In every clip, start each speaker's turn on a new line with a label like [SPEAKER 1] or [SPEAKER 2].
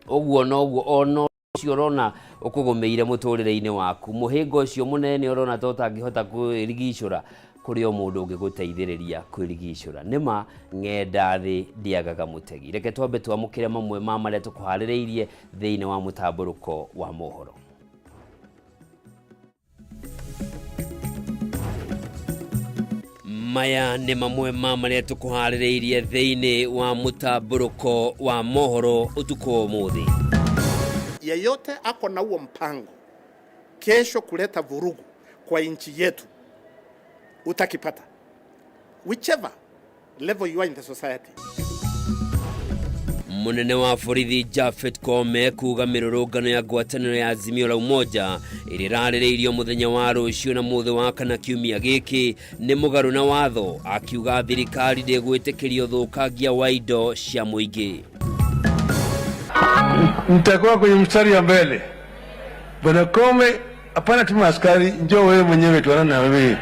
[SPEAKER 1] Ũguo noguo ona ũcio ũrona ũkũgũmĩire mũtũrĩre-inĩ waku, mũhĩnga ũcio mũnene ũrona ta ũtangĩhota kwĩrigicũra, kũrĩ o mũndũ ũngĩgũteithĩrĩria kwĩrigicũra. Nĩ ma ng'enda thĩ ndĩagaga mũtegi. Reke twambe twamũkĩre mamwe ma marĩa tũkũharĩrĩirie thĩinĩ wa mũtambũrũko wa mohoro. Maya nĩ mamwe ma marĩa tũkũharĩrĩirie thĩinĩ wa mũtambũrũko wa mohoro ũtukũ wa ũmũthĩ.
[SPEAKER 2] Yeyote ako na huo mpango kesho kuleta vurugu kwa nchi yetu utakipata, whichever level you are in the society.
[SPEAKER 1] Mũnene wa borithi Japhet Koome kuga mĩrũrũngano ya ngwatanĩro ya Azimio la Umoja ĩrĩa ĩrarĩrĩirio mũthenya wa rũciũ na mũthĩ wa kana kiumia gĩkĩ nĩ mũgarũ na watho, akiuga thirikari ndĩgwĩtĩkĩria ũthũkangia wa indo cia mũingĩ.
[SPEAKER 3] Nitakuwa kwenye mstari wa mbele. Bwana Koome, hapana tuma askari, njoo wewe mwenyewe tuonane na wewe.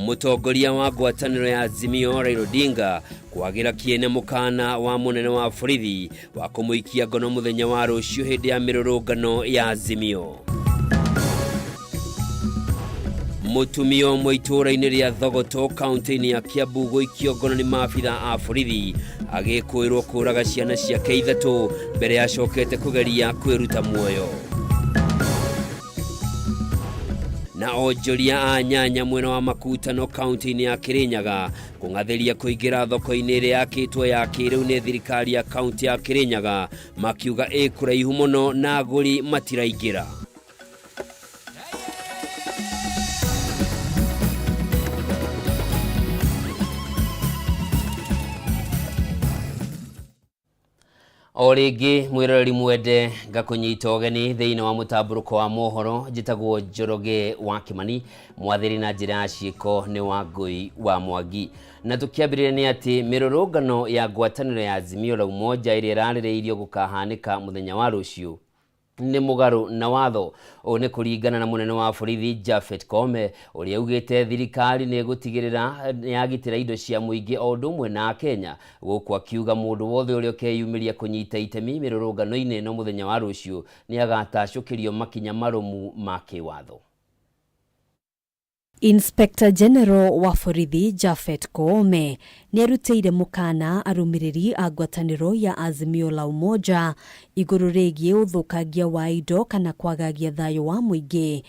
[SPEAKER 1] Mũtongoria wa ngwatanĩro ya Azimio Raila Odinga kwagĩra kĩene mũkana wa mũnene wa borithi wa kũmũikia ngono mũthenya wa rũciũ hĩndĩ ya mĩrũrũngano ya Azimio. Mũtumia ũmwe itũũra-inĩ rĩa Thogoto kaunti-inĩ ya Kiambu gũikio ngono nĩ maabitha a borithi agĩkũĩrwo kũraga ciana ciake ithatũ mbere acokete kũgeria kwĩruta muoyo. Na onjoria a nyanya mwena wa Makutano kaunti-inĩ ya Kirinyaga kũng'athĩria kũingĩra thoko-inĩ ĩrĩa yakĩtwo ya kĩrĩu nĩ thirikari ya kaunti ya Kirinyaga makiuga ĩ kũraihu mũno na agũri matiraingĩra. O rĩngĩ mwĩroreri mwende ngakũnyita ũgeni thĩinĩ wa mũtambũrũko wa mohoro. Njĩtagwo Njoroge wa Kĩmani, mwathĩri na njĩra ya ciĩko nĩ Wangũi wa Mwangi. Na tũkĩambĩrĩria nĩ atĩ mĩrũrũngano ya ngwatanĩro ya Azimio la Umoja ĩrĩa ĩrarĩrĩirio gũkahanĩka mũthenya wa rũciũ nĩ mũgarũ na watho. Ũũ nĩ kũringana na mũnene wa borithi Japhet Koome ũrĩa augĩte thirikari nĩ ĩgũtigĩrĩra nĩ yagitĩra indo cia mũingĩ o ũndũ ũmwe na Akenya. Gũkũ akiuga mũndũ wothe ũrĩa ũkeyumĩria kũnyita itemi mĩrũrũngano-inĩ ĩno mũthenya wa rũciũ nĩ agatacũkĩrio makinya marũmu ma kĩwatho.
[SPEAKER 4] Inspector General wa borithi Japhet Koome nĩarutĩire mũkana arũmĩrĩri a ngwatanĩro ya Azimio la Umoja igũrũ rĩgiĩ ũthũkangia wa indo kana kwagagia thayũ wa mũingĩ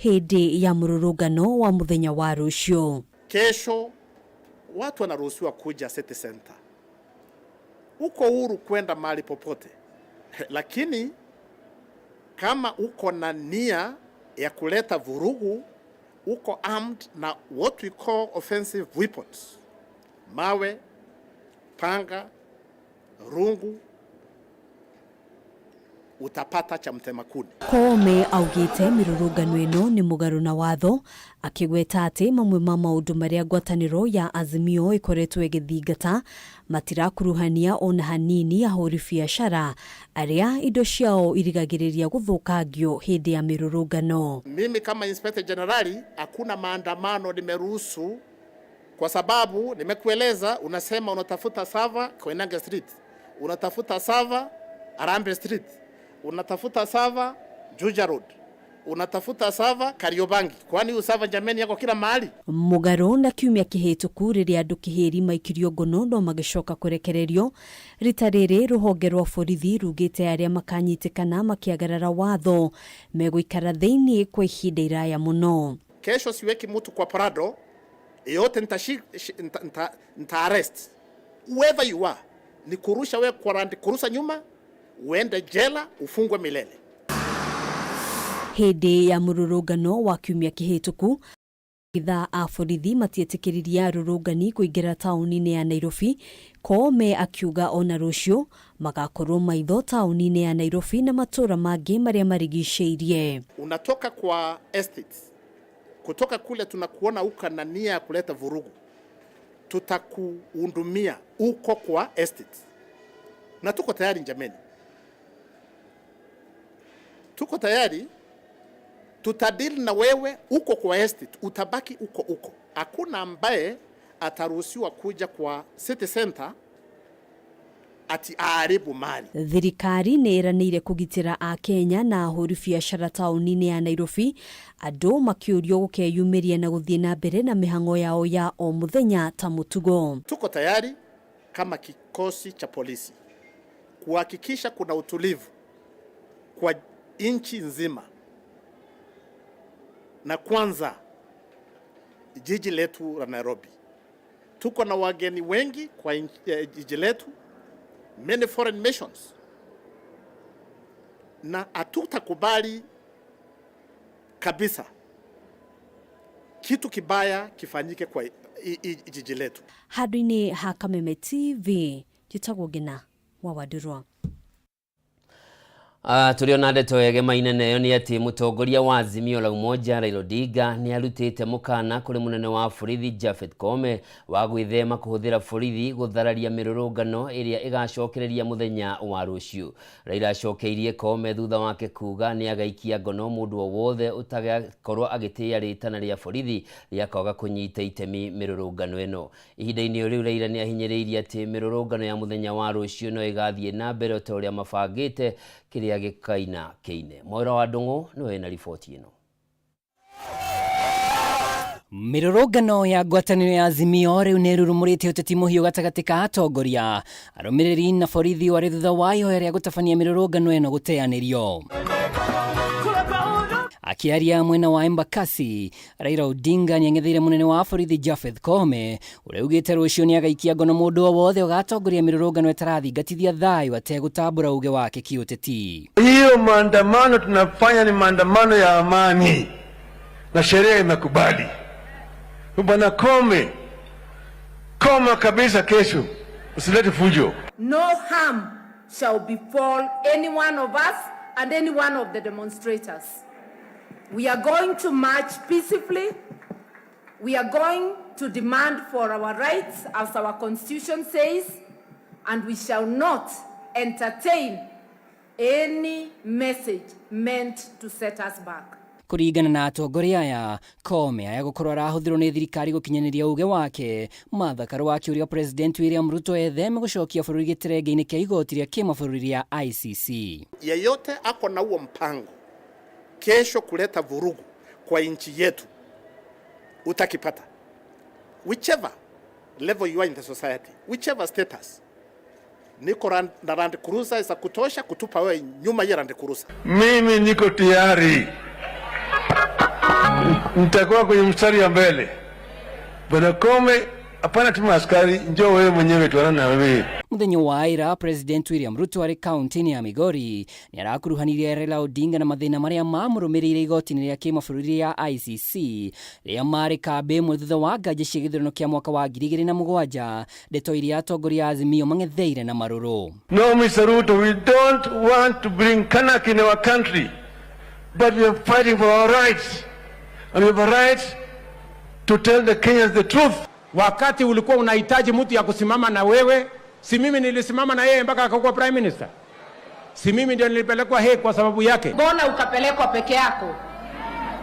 [SPEAKER 4] hĩndĩ ya mũrũrũngano wa mũthenya wa rũciũ.
[SPEAKER 2] Kesho watu wanaruhusiwa kuja City Center, uko huru kwenda mahali popote, lakini kama uko na nia ya kuleta vurugu, uko armed na what we call offensive weapons, mawe, panga, rungu, utapata cha mtema kuni.
[SPEAKER 4] Koome augĩte mĩrũrũngano ĩno nĩ mũgarũ na watho, akĩgweta atĩ mamwe ma maũndũ marĩa ngwatanĩro ya Azimio ĩkoretwo ĩgĩthingata matirakuruhania ona hanini ahũri biacara arĩa indo ciao irigagĩrĩria gũthũkangio hĩndĩ ya mĩrũrũngano.
[SPEAKER 2] Mimi kama Inspector Generali hakuna maandamano nimeruhusu, kwa sababu nimekueleza, unasema unatafuta sava Koinange Street, unatafuta sava Harambee Street, unatafuta sava Juja Road, unatafuta sava Kariobangi. Kwani huyu sava jameni yako kila mahali?
[SPEAKER 4] Mũgarũ na kiumia kĩhĩtũku rĩrĩa andũ kĩhĩri maikirio ngono no magĩcoka kũrekererio, rita rĩrĩ rũhonge rwa borithi rugĩte arĩa makanyitĩkana makĩagarara watho megũikara thĩinĩ kwa ihinda iraya mũno.
[SPEAKER 2] Kesho siweki mtu kwa Prado yote nita arrest whoever you are, ni kurusha we kwa Land Cruiser nyuma uende jela ufungwe milele.
[SPEAKER 4] Hĩndĩ ya mũrũrũngano wa kiumia kĩhĩtũku, abithaa a borithi matietĩkĩririe arũrũngani kũingĩra taũni-inĩ ya Nairobi. Koome akiuga ona rũciũ magakorwo maitho taũni-inĩ ya Nairobi na matũũra mangĩ marĩa marigicĩirie.
[SPEAKER 2] Unatoka kwa estates, kutoka kule tunakuona uko na nia ya kuleta vurugu, tutakuhudumia uko kwa estates. Na tuko tayari jameni, tuko tayari, tutadili na wewe uko kwa estate, utabaki uko uko. Hakuna ambaye ataruhusiwa kuja kwa city center Ati aharibu mali.
[SPEAKER 4] Thirikari nĩ ĩranĩire kũgitĩra Akenya na ahũri biacara taũni-inĩ ya Nairobi, andũ makĩũrio gũkeyumĩria na gũthiĩ na mbere na mĩhang'o yao ya o mũthenya ta mũtugo.
[SPEAKER 2] Tuko tayari kama kikosi cha polisi kuhakikisha kuna utulivu kwa nchi nzima, na kwanza jiji letu la Nairobi. Tuko na wageni wengi kwa jiji letu, many foreign missions, na hatutakubali kabisa kitu kibaya kifanyike kwa jiji letu.
[SPEAKER 4] Handũ-inĩ ha Kameme TV, njĩtagwo Ngina wa Wandurwa.
[SPEAKER 1] Tũrĩ ona ndeto yegemaine nayo nĩ atĩ mũtongoria wa Azimio la Umoja Raila Odinga nĩ arutĩte mũkana kũrĩ mũnene wa borithi Japhet Koome wa gwĩthema kũhũthĩra borithi gũthararia mĩrũrũngano ĩrĩa ĩgacokereria mũthenya wa rũciũ. Raila acokeirie Koome thutha wake kuga nĩ agaikia ngono mũndũ o wothe ũtagakorwo agĩtĩĩa rĩtana rĩa borithi rĩa kwaga kũnyita itemi mĩrũrũngano ĩno. Ihinda-inĩ o rĩu Raila nĩ ahinyĩrĩirie atĩ mĩrũrũngano ya mũthenya wa rũciũ no ĩgathiĩ na mbere o ta ũrĩa mabangĩte kĩrĩa gĩkaina kĩine. Mwaura wa Ndung'u nĩwe wĩna riboti ĩno.
[SPEAKER 5] Mĩrũrũngano ya ngwatanĩro ya Azimio rĩu nĩ ĩrurumũrĩte ũteti mũhiũ gatagatĩ ka atongoria, arũmĩrĩri na borithi warĩ thutha wa ihoya rĩa gũtabania mĩrũrũngano ĩno gũteanĩrio. Akĩaria mwena wa Embakasi, Raila Odinga nĩang'etheire mũnene wa borithi Japheth Koome ũrĩa augĩte rũciũ nĩagaikia ngono mũndũ o wothe ũgatongoria mĩrũrũngano ĩtarathingatithia thayũ ategũtambũra uge wake kĩũteti.
[SPEAKER 3] Hiyo maandamano tunafanya ni maandamano ya amani na sheria imekubali. Bwana Koome, koma kabisa kesho, usilete fujo.
[SPEAKER 6] No harm shall befall any one of us and any one of the demonstrators. We are going to march peacefully. We are going to demand for our rights as our constitution says, and we shall not entertain any message meant to set us back.
[SPEAKER 5] Kũringana na atongoria aya, Koome aya gũkorwo arahũthĩrwo nĩ thirikari gũkinyanĩria uge wake. Martha Karua akĩũria President William Ruto etheme gũcokia bũrũri gĩterenge-inĩ kĩa igoti rĩa kĩmabũrũri rĩa ICC.
[SPEAKER 2] Yeyote ako na huo mpango kesho kuleta vurugu kwa nchi yetu utakipata, whichever level you are in the society, whichever status. Niko na Land Cruiser za kutosha kutupa wewe nyuma ya Land Cruiser.
[SPEAKER 3] Mimi niko tayari, nitakuwa kwenye mstari wa mbele. Bwana Koome, hapana tuma askari, njoo wewe mwenyewe tuonane na wewe.
[SPEAKER 5] Mũthenya wa ira President William Ruto arĩ kaunti-inĩ ya Migori nĩ arakuruhanirie Raila Odinga na mathĩna marĩa mamũrũmĩrĩire igoti-inĩ rĩa kĩmabũrũri rĩa ICC rĩa marĩ kambĩ ĩmwe thutha wa nganja cia gĩthurano kĩa mwaka wa 2007, ndeto iria atongoria a Azimio mang'etheire na marũrũ.
[SPEAKER 3] No, Mr. Ruto, we don't want to bring anarchy in our country, but we are fighting for our rights, and we have a right to tell the Kenyans the truth.
[SPEAKER 7] Wakati ulikuwa unahitaji mtu ya kusimama na wewe, si mimi nilisimama na yeye mpaka akakuwa prime minister? Si mimi ndio nilipelekwa Hague kwa sababu yake?
[SPEAKER 6] Mbona ukapelekwa peke yako?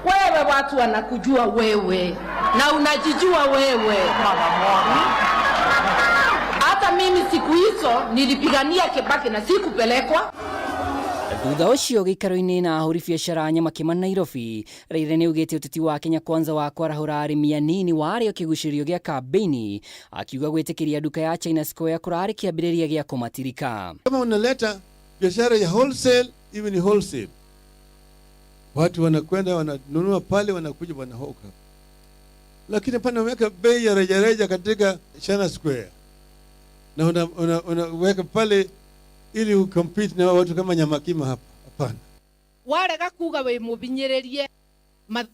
[SPEAKER 6] Wewe watu wanakujua wewe na unajijua wewe. Hata mimi siku hizo nilipigania Kibaki na sikupelekwa.
[SPEAKER 5] Thutha ũcio gĩikaro-inĩ na ahũri biacara a Nyamakima Nairobi, Raila nĩaugĩte ũteti wa Kenya Kwanza wa kwarahũra arĩmi anini warĩ o kĩgucĩrĩrio gĩa kambĩini, akiuga gwĩtĩkĩria nduka ya China Square kũrarĩ kĩambĩrĩria gĩa kũmatirika.
[SPEAKER 3] Kama unaleta biashara ya wholesale, even ni wholesale, watu wanakwenda wananunua pale, wanakuja wanahoka, lakini pana weka bei ya rejareja katika China Square na unaweka pale ili ucompete na watu kama Nyamakima hapa. Hapana.
[SPEAKER 6] Warega kuga wi mubinyiririe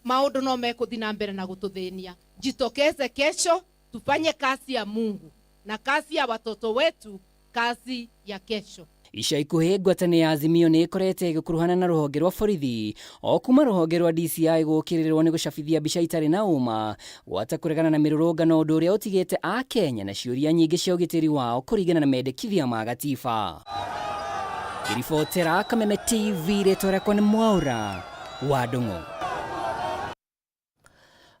[SPEAKER 6] maundu no mekuthi na mbere na gututhinia. Jitokeze kesho tufanye kazi ya Mungu na kazi ya watoto wetu, kazi ya kesho.
[SPEAKER 5] Ica ikuhĩ ngwatanĩro ya Azimio nĩ ĩkorete ĩgĩkuruhana na rũhonge rwa borithi o kuma rũhonge rwa DCI gũkĩrĩrwo nĩ gũcabithia mbica itarĩ na ũma gwata kũregana na mĩrũrũngano, ũndũ ũrĩa ũtigĩte Akenya na ciũria nyingĩ cia ũgitĩri wao kũringana na mendekithia ma gatiba. Ngĩribotera Kameme TV, rĩtwa rĩakwa nĩ Mwaura wa Ndung'u.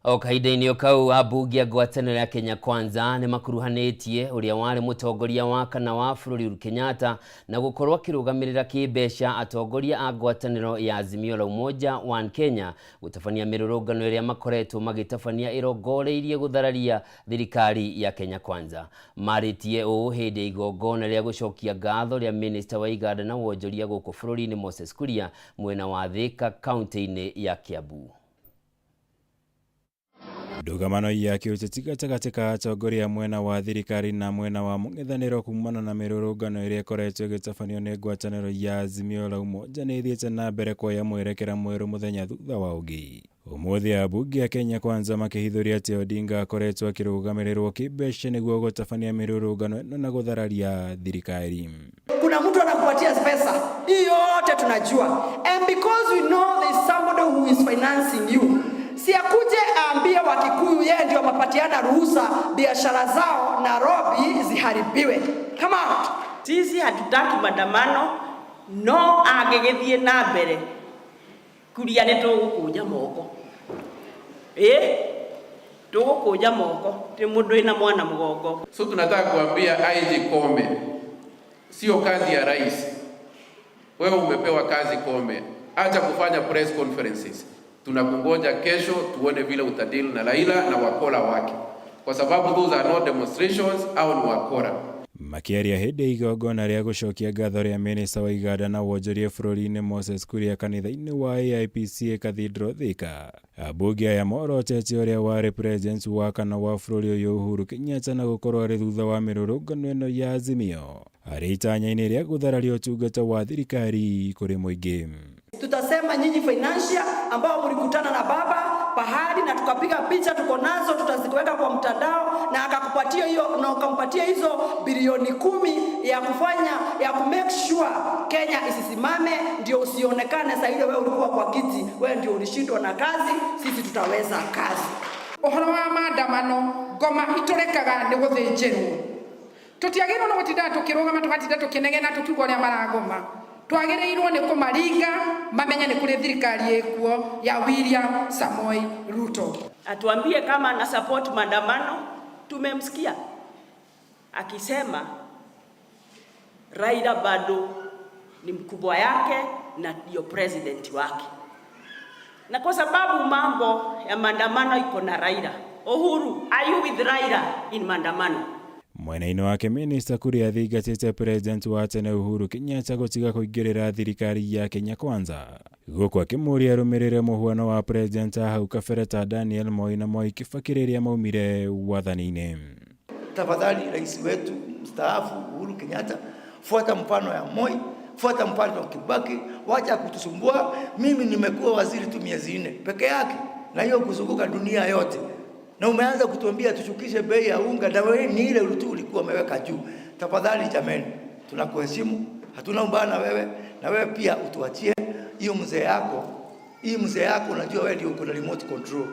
[SPEAKER 1] O kahinda-inĩ o kau, ambunge a ngwatanĩro ya Kenya Kwanza nĩ makuruhanĩtie ũrĩa warĩ mũtongoria wa kana wa bũrũri Uhuru Kenyatta na gũkorwo akĩrũgamĩrĩra kĩmbeca atongoria a ngwatanĩro ya Azimio la Umoja One Kenya gũtabania mĩrũrũngano ĩrĩa makoretwo magĩtabania ĩrongoreirie gũthararia thirikari ya Kenya Kwanza. Marĩtie ũũ hĩndĩ ya igongona rĩa gũcokia ngatho rĩa minista wa iganda na wonjoria gũkũ bũrũri-inĩ Moses Kuria mwena wa Thika kaunti-inĩ ya Kiambu.
[SPEAKER 8] Ndũgamano ya kĩũteti gatagatĩ ka atongoria mwena wa thirikari na mwena wa mũng'ethanĩro kumana na mĩrũrũngano ĩrĩa ĩkoretwo ĩgĩtabanio nĩ ngwatanĩro ya Azimio la Umoja nĩ ĩthiĩte na mbere kuoya mwerekera mwerũ mũthenya thutha wa ũngĩ. Ũmũthĩ ambunge a Kenya Kwanza makĩhithũria atĩ Odinga akoretwo akĩrũgamĩrĩrwo kĩmbeca nĩguo gũtabania mĩrũrũngano ĩno na gũthararia thirikari.
[SPEAKER 9] Kuna mtu anakupatia pesa hii yote tunajua, and because we know there is somebody who is financing you, si akuje aambie Wakikuyu yeye ndio amepatiana ruhusa biashara zao Nairobi ziharibiwe. Come out.
[SPEAKER 10] Sisi hatutaki maandamano no angĩgĩthiĩ na mbere Kuria nĩ tũgũkũnja moko, ĩ tũgũkũnja moko ti mũndũ wĩna mwana mũgongo.
[SPEAKER 11] So tunataka kuambia IG Koome, sio kazi ya rais. Wewe umepewa kazi Koome, acha kufanya press conferences. Tunakungoja kesho tuone vile utadeal na Raila na wakora wake, kwa sababu those are not demonstrations au ni wakora.
[SPEAKER 8] Makĩaria hĩndĩ ya igongona rĩa gũcokia ngatho rĩa minista wa iganda na wonjoria bũrũri-inĩ Moses Kuria kanitha-inĩ wa AIPCA Cathedral Thika, ambunge aya morotete ũrĩa warĩ president wa kana wa bũrũri ũyũ Uhuru Kenyatta na gũkorwo arĩ thutha wa mĩrũrũngano ĩno ya Azimio arĩ itanya-inĩ rĩa gũthararia ũtungata wa thirikari kũrĩ mũingĩ.
[SPEAKER 9] Tutasema nyinyi financial ambao mlikutana na baba pahali na tukapiga picha, tuko nazo, tutaziweka kwa mtandao, na akakupatia hiyo na ukampatia hizo bilioni 10 ya kufanya ya ku make sure Kenya isisimame, ndio usionekane saa ile wewe ulikuwa kwa kiti, wewe ndio ulishindwa na kazi, sisi tutaweza kazi.
[SPEAKER 12] Ũhoro wa maandamano ngoma itũrekaga nĩ gũthĩnjĩrwo, tũtiagĩrĩirwo nĩ gũtinda tũkĩrũgama tũgatinda tũkĩnegena tũkiuga ũrĩa maragoma, twagĩrĩirwo nĩ kũmaringa mamenye nĩ kũrĩ thirikari ĩkuo ya William Samoei Ruto.
[SPEAKER 10] Atuambie kama ana support maandamano. Tumemsikia akisema Raila bado ni mkubwa yake na ndio president wake, na kwa sababu mambo ya maandamano iko na Raila. Uhuru, are you with Raila in maandamano?
[SPEAKER 8] Mwena-inĩ wake minista Kuria athingatĩte president wa tene Uhuru Kenyatta gũtiga kũingĩrĩra thirikari ya Kenya Kwanza, gũkũ akĩmũria arũmĩrĩre mũhuano wa president hau kabere ta Daniel Moi na Mwai Kibaki rĩrĩa maumire wathani-inĩ.
[SPEAKER 13] Tafadhali rais wetu mstaafu Uhuru Kenyatta, fuata mfano ya Moi, fuata mfano wa Kibaki, wacha kutusumbua. Mimi nimekuwa waziri tu miezi 4 peke yake, na hiyo kuzunguka dunia yote, na umeanza kutuambia tushukishe bei ya unga, na wewe ni ile tu ulikuwa umeweka juu. Tafadhali jameni, tunakuheshimu, hatuna ubaya na wewe, na wewe pia utuachie hiyo mzee yako. Hii mzee yako unajua wewe ndio uko na remote control.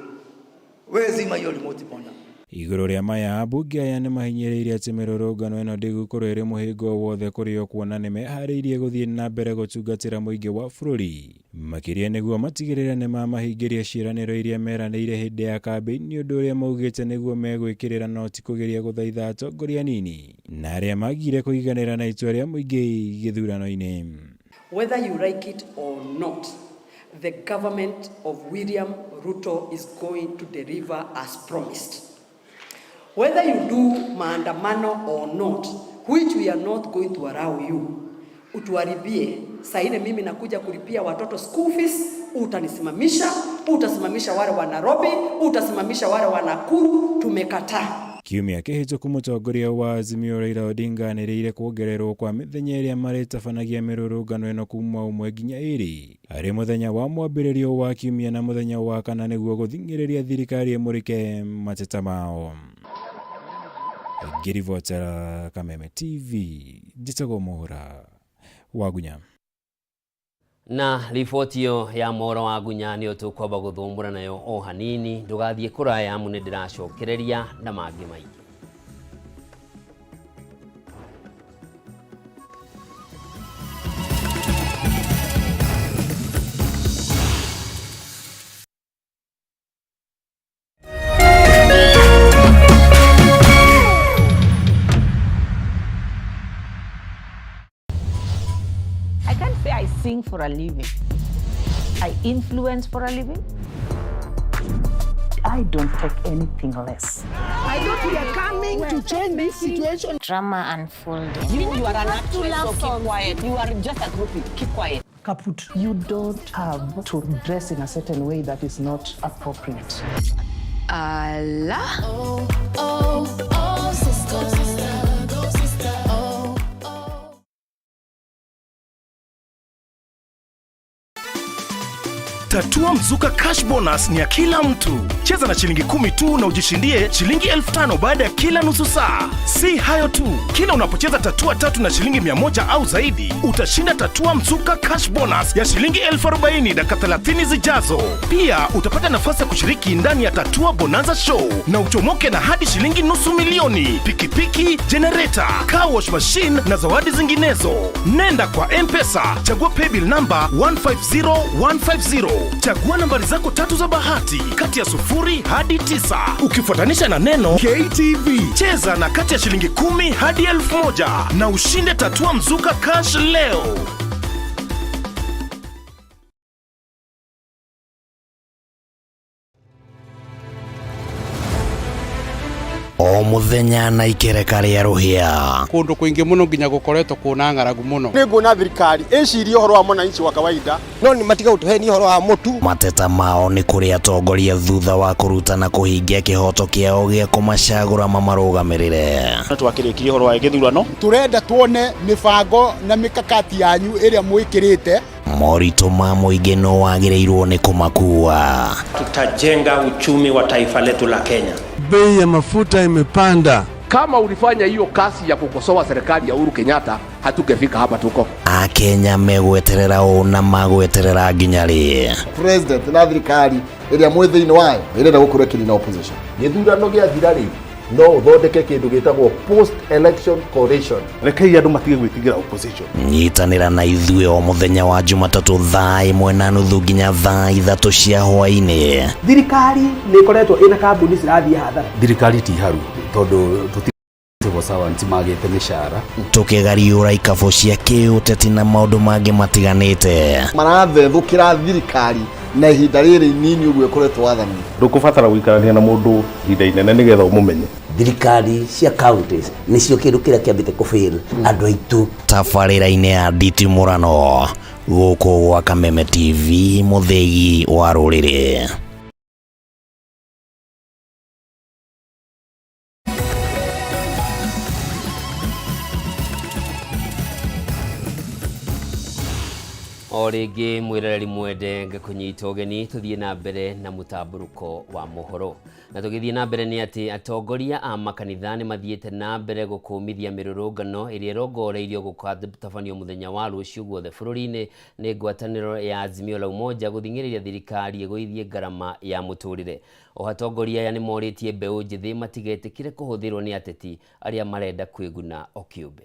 [SPEAKER 13] Wewe zima hiyo remote bwana.
[SPEAKER 8] Igũrũ rĩa maya, ambunge aya nĩmahinyĩrĩirie atĩ mĩrũrũngano ĩno ndĩgũkorwo ĩrĩ mũhĩnga o wothe kũrĩ o kuona nĩmeharĩirie gũthiĩ na mbere gũtungatĩra mũingĩ wa bũrũri, makĩria nĩguo matigĩrĩre nĩmamahingĩria ciĩranĩro iria meranĩire hĩndĩ ya kambĩini, ũndũ ũrĩa maugĩte nĩguo megwĩkĩrĩra no ti kũgeria gũthaitha atongoria anini na arĩa magire kũiganĩra na itua rĩa mũingĩ gĩthurano-inĩ.
[SPEAKER 9] Whether you like it or not, the government of William Ruto is going to deliver as promised. Whether you do maandamano or not, which we are not going to allow you, utuharibie. Saa ile mimi nakuja kulipia watoto school fees, utanisimamisha, utasimamisha wale wa Nairobi, utasimamisha wale wa Nakuru, tumekataa.
[SPEAKER 8] Kiumia kĩhĩtũku mũtongoria wa Azimio Raila Odinga anĩrĩire kuongererwo kwa mĩthenya ĩrĩa marĩtabanagia mĩrũrũngano ĩno kuma ũmwe nginya ĩrĩ, arĩ mũthenya wa mwambĩrĩrio wa kiumia na mũthenya wa kana nĩguo gũthing'ĩrĩria thirikari ĩmũrĩke mateta mao. Ngĩribotera Kameme TV, njĩtagwo Mũhũra wa Gunya.
[SPEAKER 1] Na riboti ĩyo ya mohoro wa Gunya nĩyo tũkwamba gũthũmũra nayo o hanini, ndũgathiĩ kũraya amu nĩ ndĩracokereria na mangĩ maingĩ.
[SPEAKER 14] I can't say I sing for a living. I influence for a living. I don't take anything less.
[SPEAKER 15] I thought we are coming to change this situation.
[SPEAKER 16] Drama unfolding.
[SPEAKER 10] You are an actress, so keep quiet. You are just a groupie. Keep quiet.
[SPEAKER 15] Kaput. You don't have to dress in a certain way that is not appropriate.
[SPEAKER 17] Allah. Oh, oh, oh, sister. Go, sister. Oh, oh.
[SPEAKER 18] Tatua Mzuka Cash Bonus ni ya kila mtu. Cheza na shilingi 10 tu na ujishindie shilingi 5,000 baada ya kila nusu saa. Si hayo tu, kila unapocheza tatua 3 na shilingi 100 au zaidi, utashinda Tatua Mzuka Cash Bonus ya shilingi 40,000 dakika 30 zijazo. Pia utapata nafasi ya kushiriki ndani ya Tatua Bonanza Show na uchomoke na hadi shilingi 500,000, pikipiki, generator, car wash machine na zawadi zinginezo. Nenda kwa M-Pesa, chagua paybill number 150150. Chagua nambari zako 3 za bahati kati ya 0 hadi 9 ukifuatanisha na neno KTV. Cheza na kati ya shilingi 10 hadi 1,000 na ushinde Tatua Mzuka Cash leo.
[SPEAKER 19] O muthenya na ikereka rĩa rũhĩa.
[SPEAKER 20] Kundu kwingi muno nginya gukoretwo kuna ng'aragu muno.
[SPEAKER 21] Nĩ nguona thirikari ĩcirie ũhoro wa mwananchi wa kawaida, no nĩ matiga gũtũhenia ũhoro wa mũtu.
[SPEAKER 19] Mateta mao nĩ kũrĩ atongoria thutha wa kũruta na kũhingia kĩhoto kĩao gĩa kũmacagũra mamarũgamĩrĩre.
[SPEAKER 22] Twakĩrĩkirie ũhoro wa gĩthurano.
[SPEAKER 21] Turenda tuone mĩbango na mikakati yanyu ĩrĩa mwĩkĩrĩte.
[SPEAKER 19] Moritũ ma mũingĩ no wagĩrĩirwo nĩ kũmakua.
[SPEAKER 23] Tutajenga uchumi wa taifa letu la Kenya.
[SPEAKER 3] Bei ya mafuta imepanda.
[SPEAKER 24] Kama ulifanya hiyo kazi ya kukosoa serikali ya Uhuru Kenyatta, hatungefika hapa tuko.
[SPEAKER 19] Akenya megweterera ũ na magweterera nginya rĩ?
[SPEAKER 25] President na thirikari ĩrĩa mwĩ thĩinĩ wayo ĩrenda gũkorwo ĩkĩnina opposition.
[SPEAKER 26] Gĩthurano gĩathira rĩ, no ũthondeke kĩndũ gĩtagwo post election coalition.
[SPEAKER 27] Rekei andũ matige gwĩtigĩra opposition.
[SPEAKER 19] Nyitanĩra na ithuĩ o mũthenya wa Jumatatũ thaa 1:30 nginya thaa 3 cia hwaĩ-inĩ.
[SPEAKER 28] Thirikari nĩ ĩkoretwo ĩna kambuni cirathiĩ hathara.
[SPEAKER 29] Thirikari ti haru tondũ tũti civil servants magĩte mĩcara.
[SPEAKER 19] Tũkĩgariũra ikabũ cia kĩũteti na maũndũ mangĩ matiganĩte.
[SPEAKER 25] Marathethũkĩra thirikari na ihinda rĩrĩ inini ũguo ĩkoretwo wathani.
[SPEAKER 27] Ndũkũbatara gũikarania na mũndũ ihinda inene nĩgetha ũmũmenye.
[SPEAKER 30] Thirikari cia counties nĩcio kĩndũ kĩrĩa kĩambĩte kũfail andũ aitũ.
[SPEAKER 19] Tabarĩra-inĩ ya nditimũrano gũkũ gwa Kameme TV, mũthĩgi wa rũrĩrĩ.
[SPEAKER 1] O rĩngĩ mwĩroreri mwende ngĩkũnyita ũgeni tũthiĩ na mbere na mũtambũrũko wa mohoro. Na tũgĩthiĩ na mbere nĩ atĩ atongoria a makanitha nĩ mathiĩte na mbere gũkũmithia mĩrũrũngano ĩrĩa ĩrongoreirio gũkatabanio mũthenya wa rũciũ guothe bũrũri-inĩ nĩ ngwatanĩro ya Azimio la Umoja gũthing'ĩrĩria thirikari ĩgũithie ngarama ya mũtũrĩre. O atongoria aya nĩ morĩtie mbeũ njĩthĩ matigetĩkĩre kũhũthĩrwo nĩ ateti arĩa marenda kwĩguna o kĩũmbe.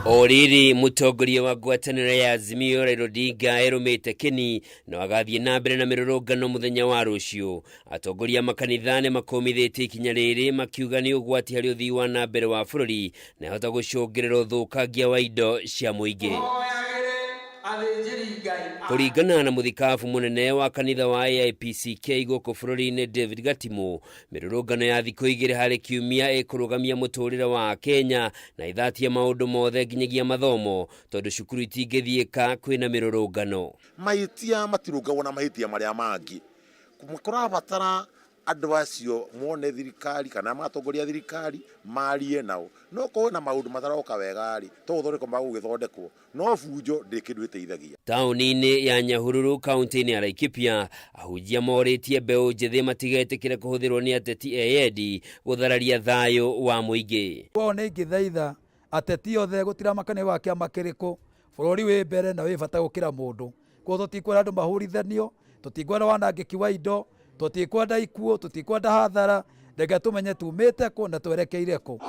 [SPEAKER 1] O rĩrĩ mũtongoria wa ngwatanĩro ya Azimio Raila Odinga erũmĩte kĩni no agathiĩ na mbere na mĩrũrũngano mũthenya wa rũciũ. Atongoria a makanitha nĩ makũmithĩtie ikinya rĩrĩ makiuga nĩ ũgwati harĩ ũthii wa na mbere wa bũrũri na ĩhota gũcũngĩrĩra ũthũkangia wa indo cia mũingĩ. Kũringana na mũthikabu mũnene wa kanitha wa AIPCK gũkũ bũrũri-inĩ David Gatimu, mĩrũrũngano ya thikũ 2 harĩ kiumia ĩkũrũgamia mũtũrĩre wa Kenya na ĩthatie maũndũ mothe nginyagia mathomo tondũ cukuru itingĩthiĩka kwĩna mĩrũrũngano.
[SPEAKER 31] Mahĩtia matirũngagwo na mahĩtia marĩa mangĩ. Kũrabatara andũ acio mone thirikari kana matongoria thirikari marie nao. No korwo na maũndũ mataroka wega rĩ, to gũthondekwo magũgĩthondekwo, no bunjo ndĩ kĩndũ ĩteithagia.
[SPEAKER 1] Taũni-inĩ ya Nyahururu kaunti-inĩ ya Laikipia, ahunjia morĩtie mbeũ njĩthĩ matigetĩkĩre kũhũthĩrwo nĩ ateti eyendi gũthararia thayũ wa mũingĩ.
[SPEAKER 32] Kwao nĩ ingĩthaitha ateti othe gũtiramakania wa kĩama kĩrĩkũ, bũrũri wĩ mbere na wĩ bata gũkĩra mũndũ. Koguo tũtikwenda andũ mahũrithanio, tũtikwenda wanangĩki wa indo, tũtikwenda ikuũ, tũtikwenda hathara, reke tũmenye tumĩte kũ na twerekeire kũ.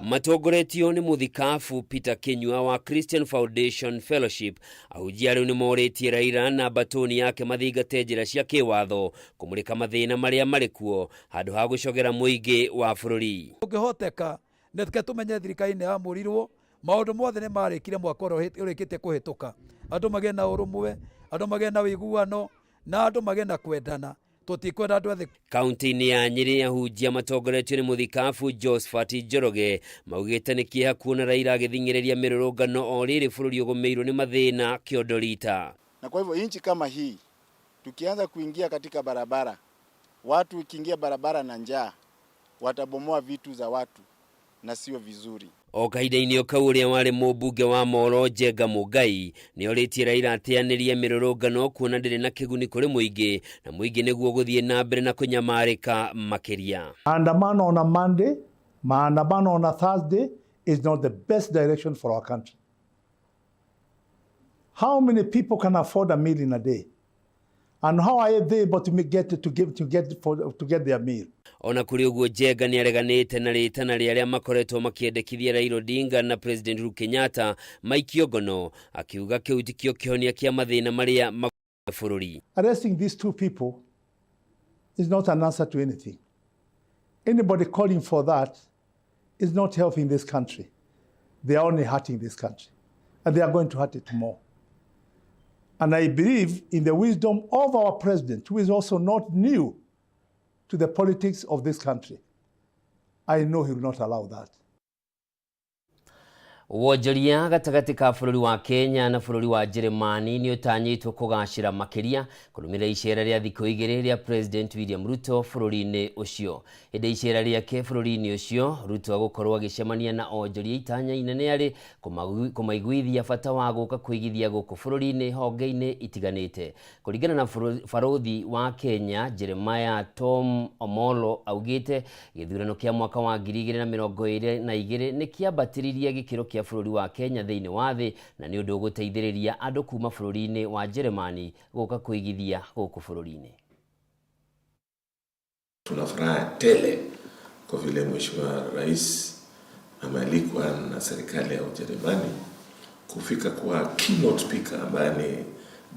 [SPEAKER 1] Matongoretio nĩ mũthikabu Peter Kinyua wa Christian Foundation Fellowship, ahunjia rĩu nĩ morĩtie Raila na mbatũni yake mathingate njĩra cia kĩwatho kũmũrĩka mathĩna marĩa marĩ kuo handũ ha gũcogera mũingĩ wa bũrũri.
[SPEAKER 32] Ũngĩhoteka Reke tũmenye thirikari nĩ yamũrirwo, maũndũ mothe nĩ marĩkire mwaka ũrĩa ũrĩkĩtie kũhĩtũka. Andũ magĩe na ũrũmwe, andũ magĩe na ũiguano, na andũ magĩe na kwendana. Tũtikwenda andũ ethĩ.
[SPEAKER 1] Kaunti-inĩ ya Nyĩrĩ ahunjia matongoretio nĩ mũthikabu Josephat Njoroge maugĩte nĩ kĩeha kuona Raila agĩthing'ĩrĩria mĩrũrũngano o rĩrĩ bũrũri ũgũmĩirwo nĩ mathĩna kĩondo rita.
[SPEAKER 2] Na kwa hivyo nchi kama hii tukianza kuingia katika barabara, watu ikiingia barabara na njaa, watabomoa vitu za watu na sio vizuri.
[SPEAKER 1] O kahinda-inĩ o kau ũrĩa warĩ mũmbunge wa Moro Njenga Mũngai nĩ orĩtie Raila ateanĩrie mĩrũrũngano kuona ndĩrĩ na kĩguni kũrĩ mũingĩ na mũingĩ nĩguo gũthiĩ na mbere na kũnyamarĩka makĩria.
[SPEAKER 4] Maandamano on a Monday, maandamano on a Thursday is not the best direction for our country. How many people can afford a meal in a day? And how are they able to get, to give, to get, for, to get their meal?
[SPEAKER 1] Ona kũrĩ ũguo Njenga nĩ areganĩte na rĩtana rĩa arĩa makoretwo makĩendekithia Raila Odinga na President Uhuru Kenyatta maikio ngono, akiuga kĩu tikĩo kĩhonia kĩa mathĩna marĩa magũmĩire bũrũri.
[SPEAKER 4] Arresting these two people is not an answer to anything. Anybody calling for that is not helping this country. They are only hurting this country, and they are going to hurt it more. And I believe in the wisdom of our president, who is also not new to the politics of this country. I know he will not allow that.
[SPEAKER 1] Wonjoria gatagatĩ ka bũrũri wa Kenya na bũrũri wa Njĩrĩmani nĩ ũtanyĩtwo kũgacĩra makĩria kũrũmĩrĩra icera rĩa thikũ igĩrĩ rĩa President William Ruto bũrũri-inĩ ũcio. Hĩndĩ ya icera rĩake bũrũri-inĩ ũcio, Ruto agũkorwo agĩcemania na onjoria itanya inene arĩ kũmaiguithia bata wa gũka kũigithia gũkũ bũrũri-inĩ honge-inĩ itiganĩte. Kũringana na barũthi wa Kenya Jeremiah Tom Omolo augĩte gĩthurano kĩa mwaka wa 2022 nĩ kĩambatĩririe gĩkĩro kĩa bũrũri wa Kenya thĩinĩ wa thĩ na nĩ ũndũ ũgũteithĩrĩria andũ kuma bũrũri-inĩ wa Njĩrĩmani gũka kũigithia gũkũ bũrũri-inĩ.
[SPEAKER 5] Tuna furaha tele kwa vile Mheshimiwa Rais amealikwa na serikali ya Ujerumani kufika kwa keynote speaker ambaye ni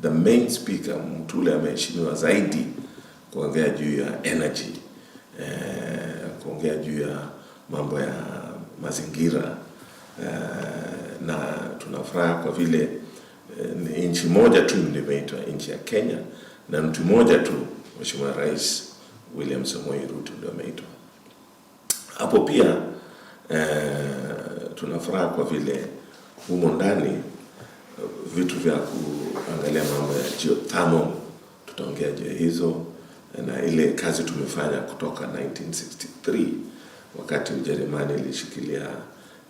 [SPEAKER 5] the main speaker, mtu ule ameheshimiwa zaidi kuongea juu ya energy, kuongea juu ya mambo ya mazingira, na tuna furaha kwa vile ni nchi moja tu ndio imeitwa nchi ya Kenya na mtu mmoja tu Mheshimiwa Rais William Samoei Ruto ndio ameitwa. Hapo pia tuna furaha kwa vile humo ndani vitu vya kuangalia mambo ya geothermal, tutaongea juu ya hizo na ile kazi tumefanya kutoka 1963 wakati Ujerumani ilishikilia,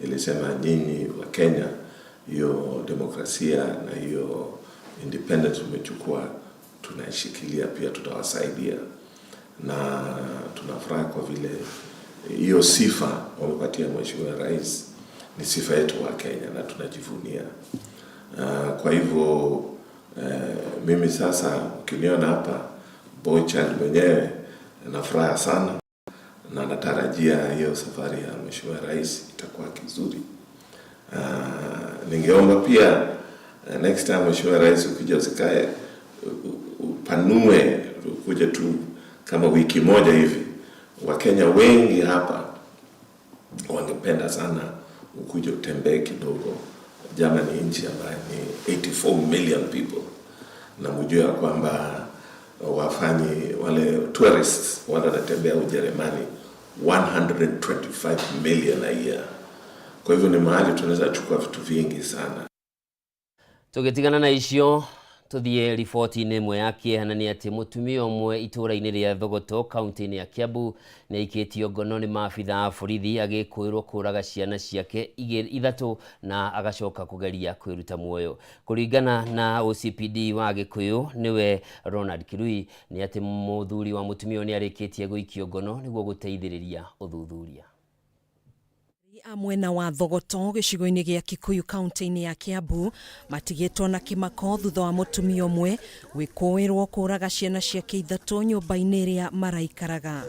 [SPEAKER 5] ilisema nyinyi wa Kenya, hiyo demokrasia na hiyo independence umechukua, tunaishikilia pia, tutawasaidia. Na tunafuraha kwa vile hiyo sifa wamepatia Mheshimiwa Rais ni sifa yetu wa Kenya na tunajivunia. Kwa hivyo mimi sasa ukiniona hapa boy child mwenyewe na furaha sana, na natarajia hiyo safari ya Mheshimiwa Rais itakuwa kizuri. Ningeomba pia next time Mheshimiwa Rais ukija usikae, upanue, ukuje tu kama wiki moja hivi. Wakenya wengi hapa wangependa sana ukuje utembee kidogo. Germany ni nchi ambayo ni 84 million people, na mjue ya kwamba wafanyi wale tourists wale wanatembea Ujerumani 125 million a year. Kwa hivyo ni mahali tunaweza chukua vitu vingi sana.
[SPEAKER 1] Tũgĩtigana na icio tũthiĩ riboti-inĩ ĩmwe ya kĩeha na nĩ atĩ mũtumia ũmwe itũũra-inĩ rĩa Thogoto kaunti-inĩ ya Kiambu nĩ aikĩtio ngono nĩ maabitha a borithi agĩkũĩrwo kũraga ciana ciake ithatũ na agacoka kũgeria kwĩruta muoyo. Kũringana na OCPD wa Gĩkũyũ nĩwe Ronald Kirui nĩ atĩ mũthuri wa mũtumia ũyũ nĩ arĩkĩtie gũikio ngono nĩguo gũteithĩrĩria ũthuthuria.
[SPEAKER 6] A mwena wa Thogoto gĩcigo-inĩ gĩa Kikuyu kaunti-inĩ ya Kiambu matigĩtwo na kĩmako thutha wa mũtumia ũmwe gwĩkũĩrwo kũraga ciana ciake ithatũ nyũmba-inĩ ĩrĩa maraikaraga.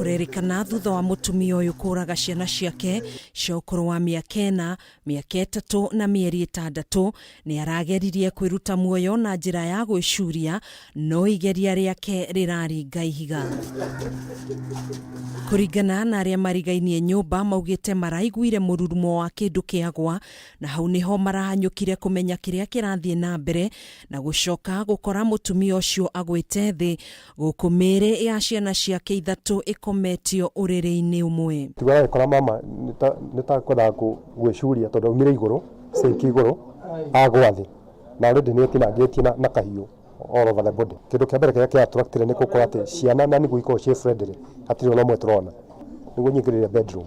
[SPEAKER 6] Kũrerĩkana thutha wa mũtumia ũyũ kũraga ciana ciake cia ũkũrũ wa mĩaka 4, mĩaka 3 na mĩeri 6, nĩ arageririe kwĩruta muoyo na njĩra ya gwĩcuria, no igeria rĩake rĩraringa ihiga. Kũringana na arĩa marigainie nyũmba maugĩte maraiguire mũrurumo wa kĩndũ kĩagwa, na hau nĩho marahanyũkire kũmenya kĩrĩa kĩrathiĩ na mbere na gũcoka gũkora mũtumia ũcio agwĩte thĩ, gũkũ mĩĩrĩ ya ciana ciake 3 ĩkometio ũrĩrĩ-inĩ ũmwe.
[SPEAKER 7] Tiga agĩkora mama nĩ ta kwendaga gwĩcuria tondũ aumire igũrũ, sinki igũrũ, agwa thĩ. Na already nĩ etinangĩtie na kahiũ all over the body. Kĩndũ kĩa mbere kĩrĩa kĩa attracted nĩ gũkorwo atĩ ciana na nĩguo ikorwo ciĩ friendly, hatirĩ ona ũmwe tũrona. Nĩguo nyingĩrire bedroom.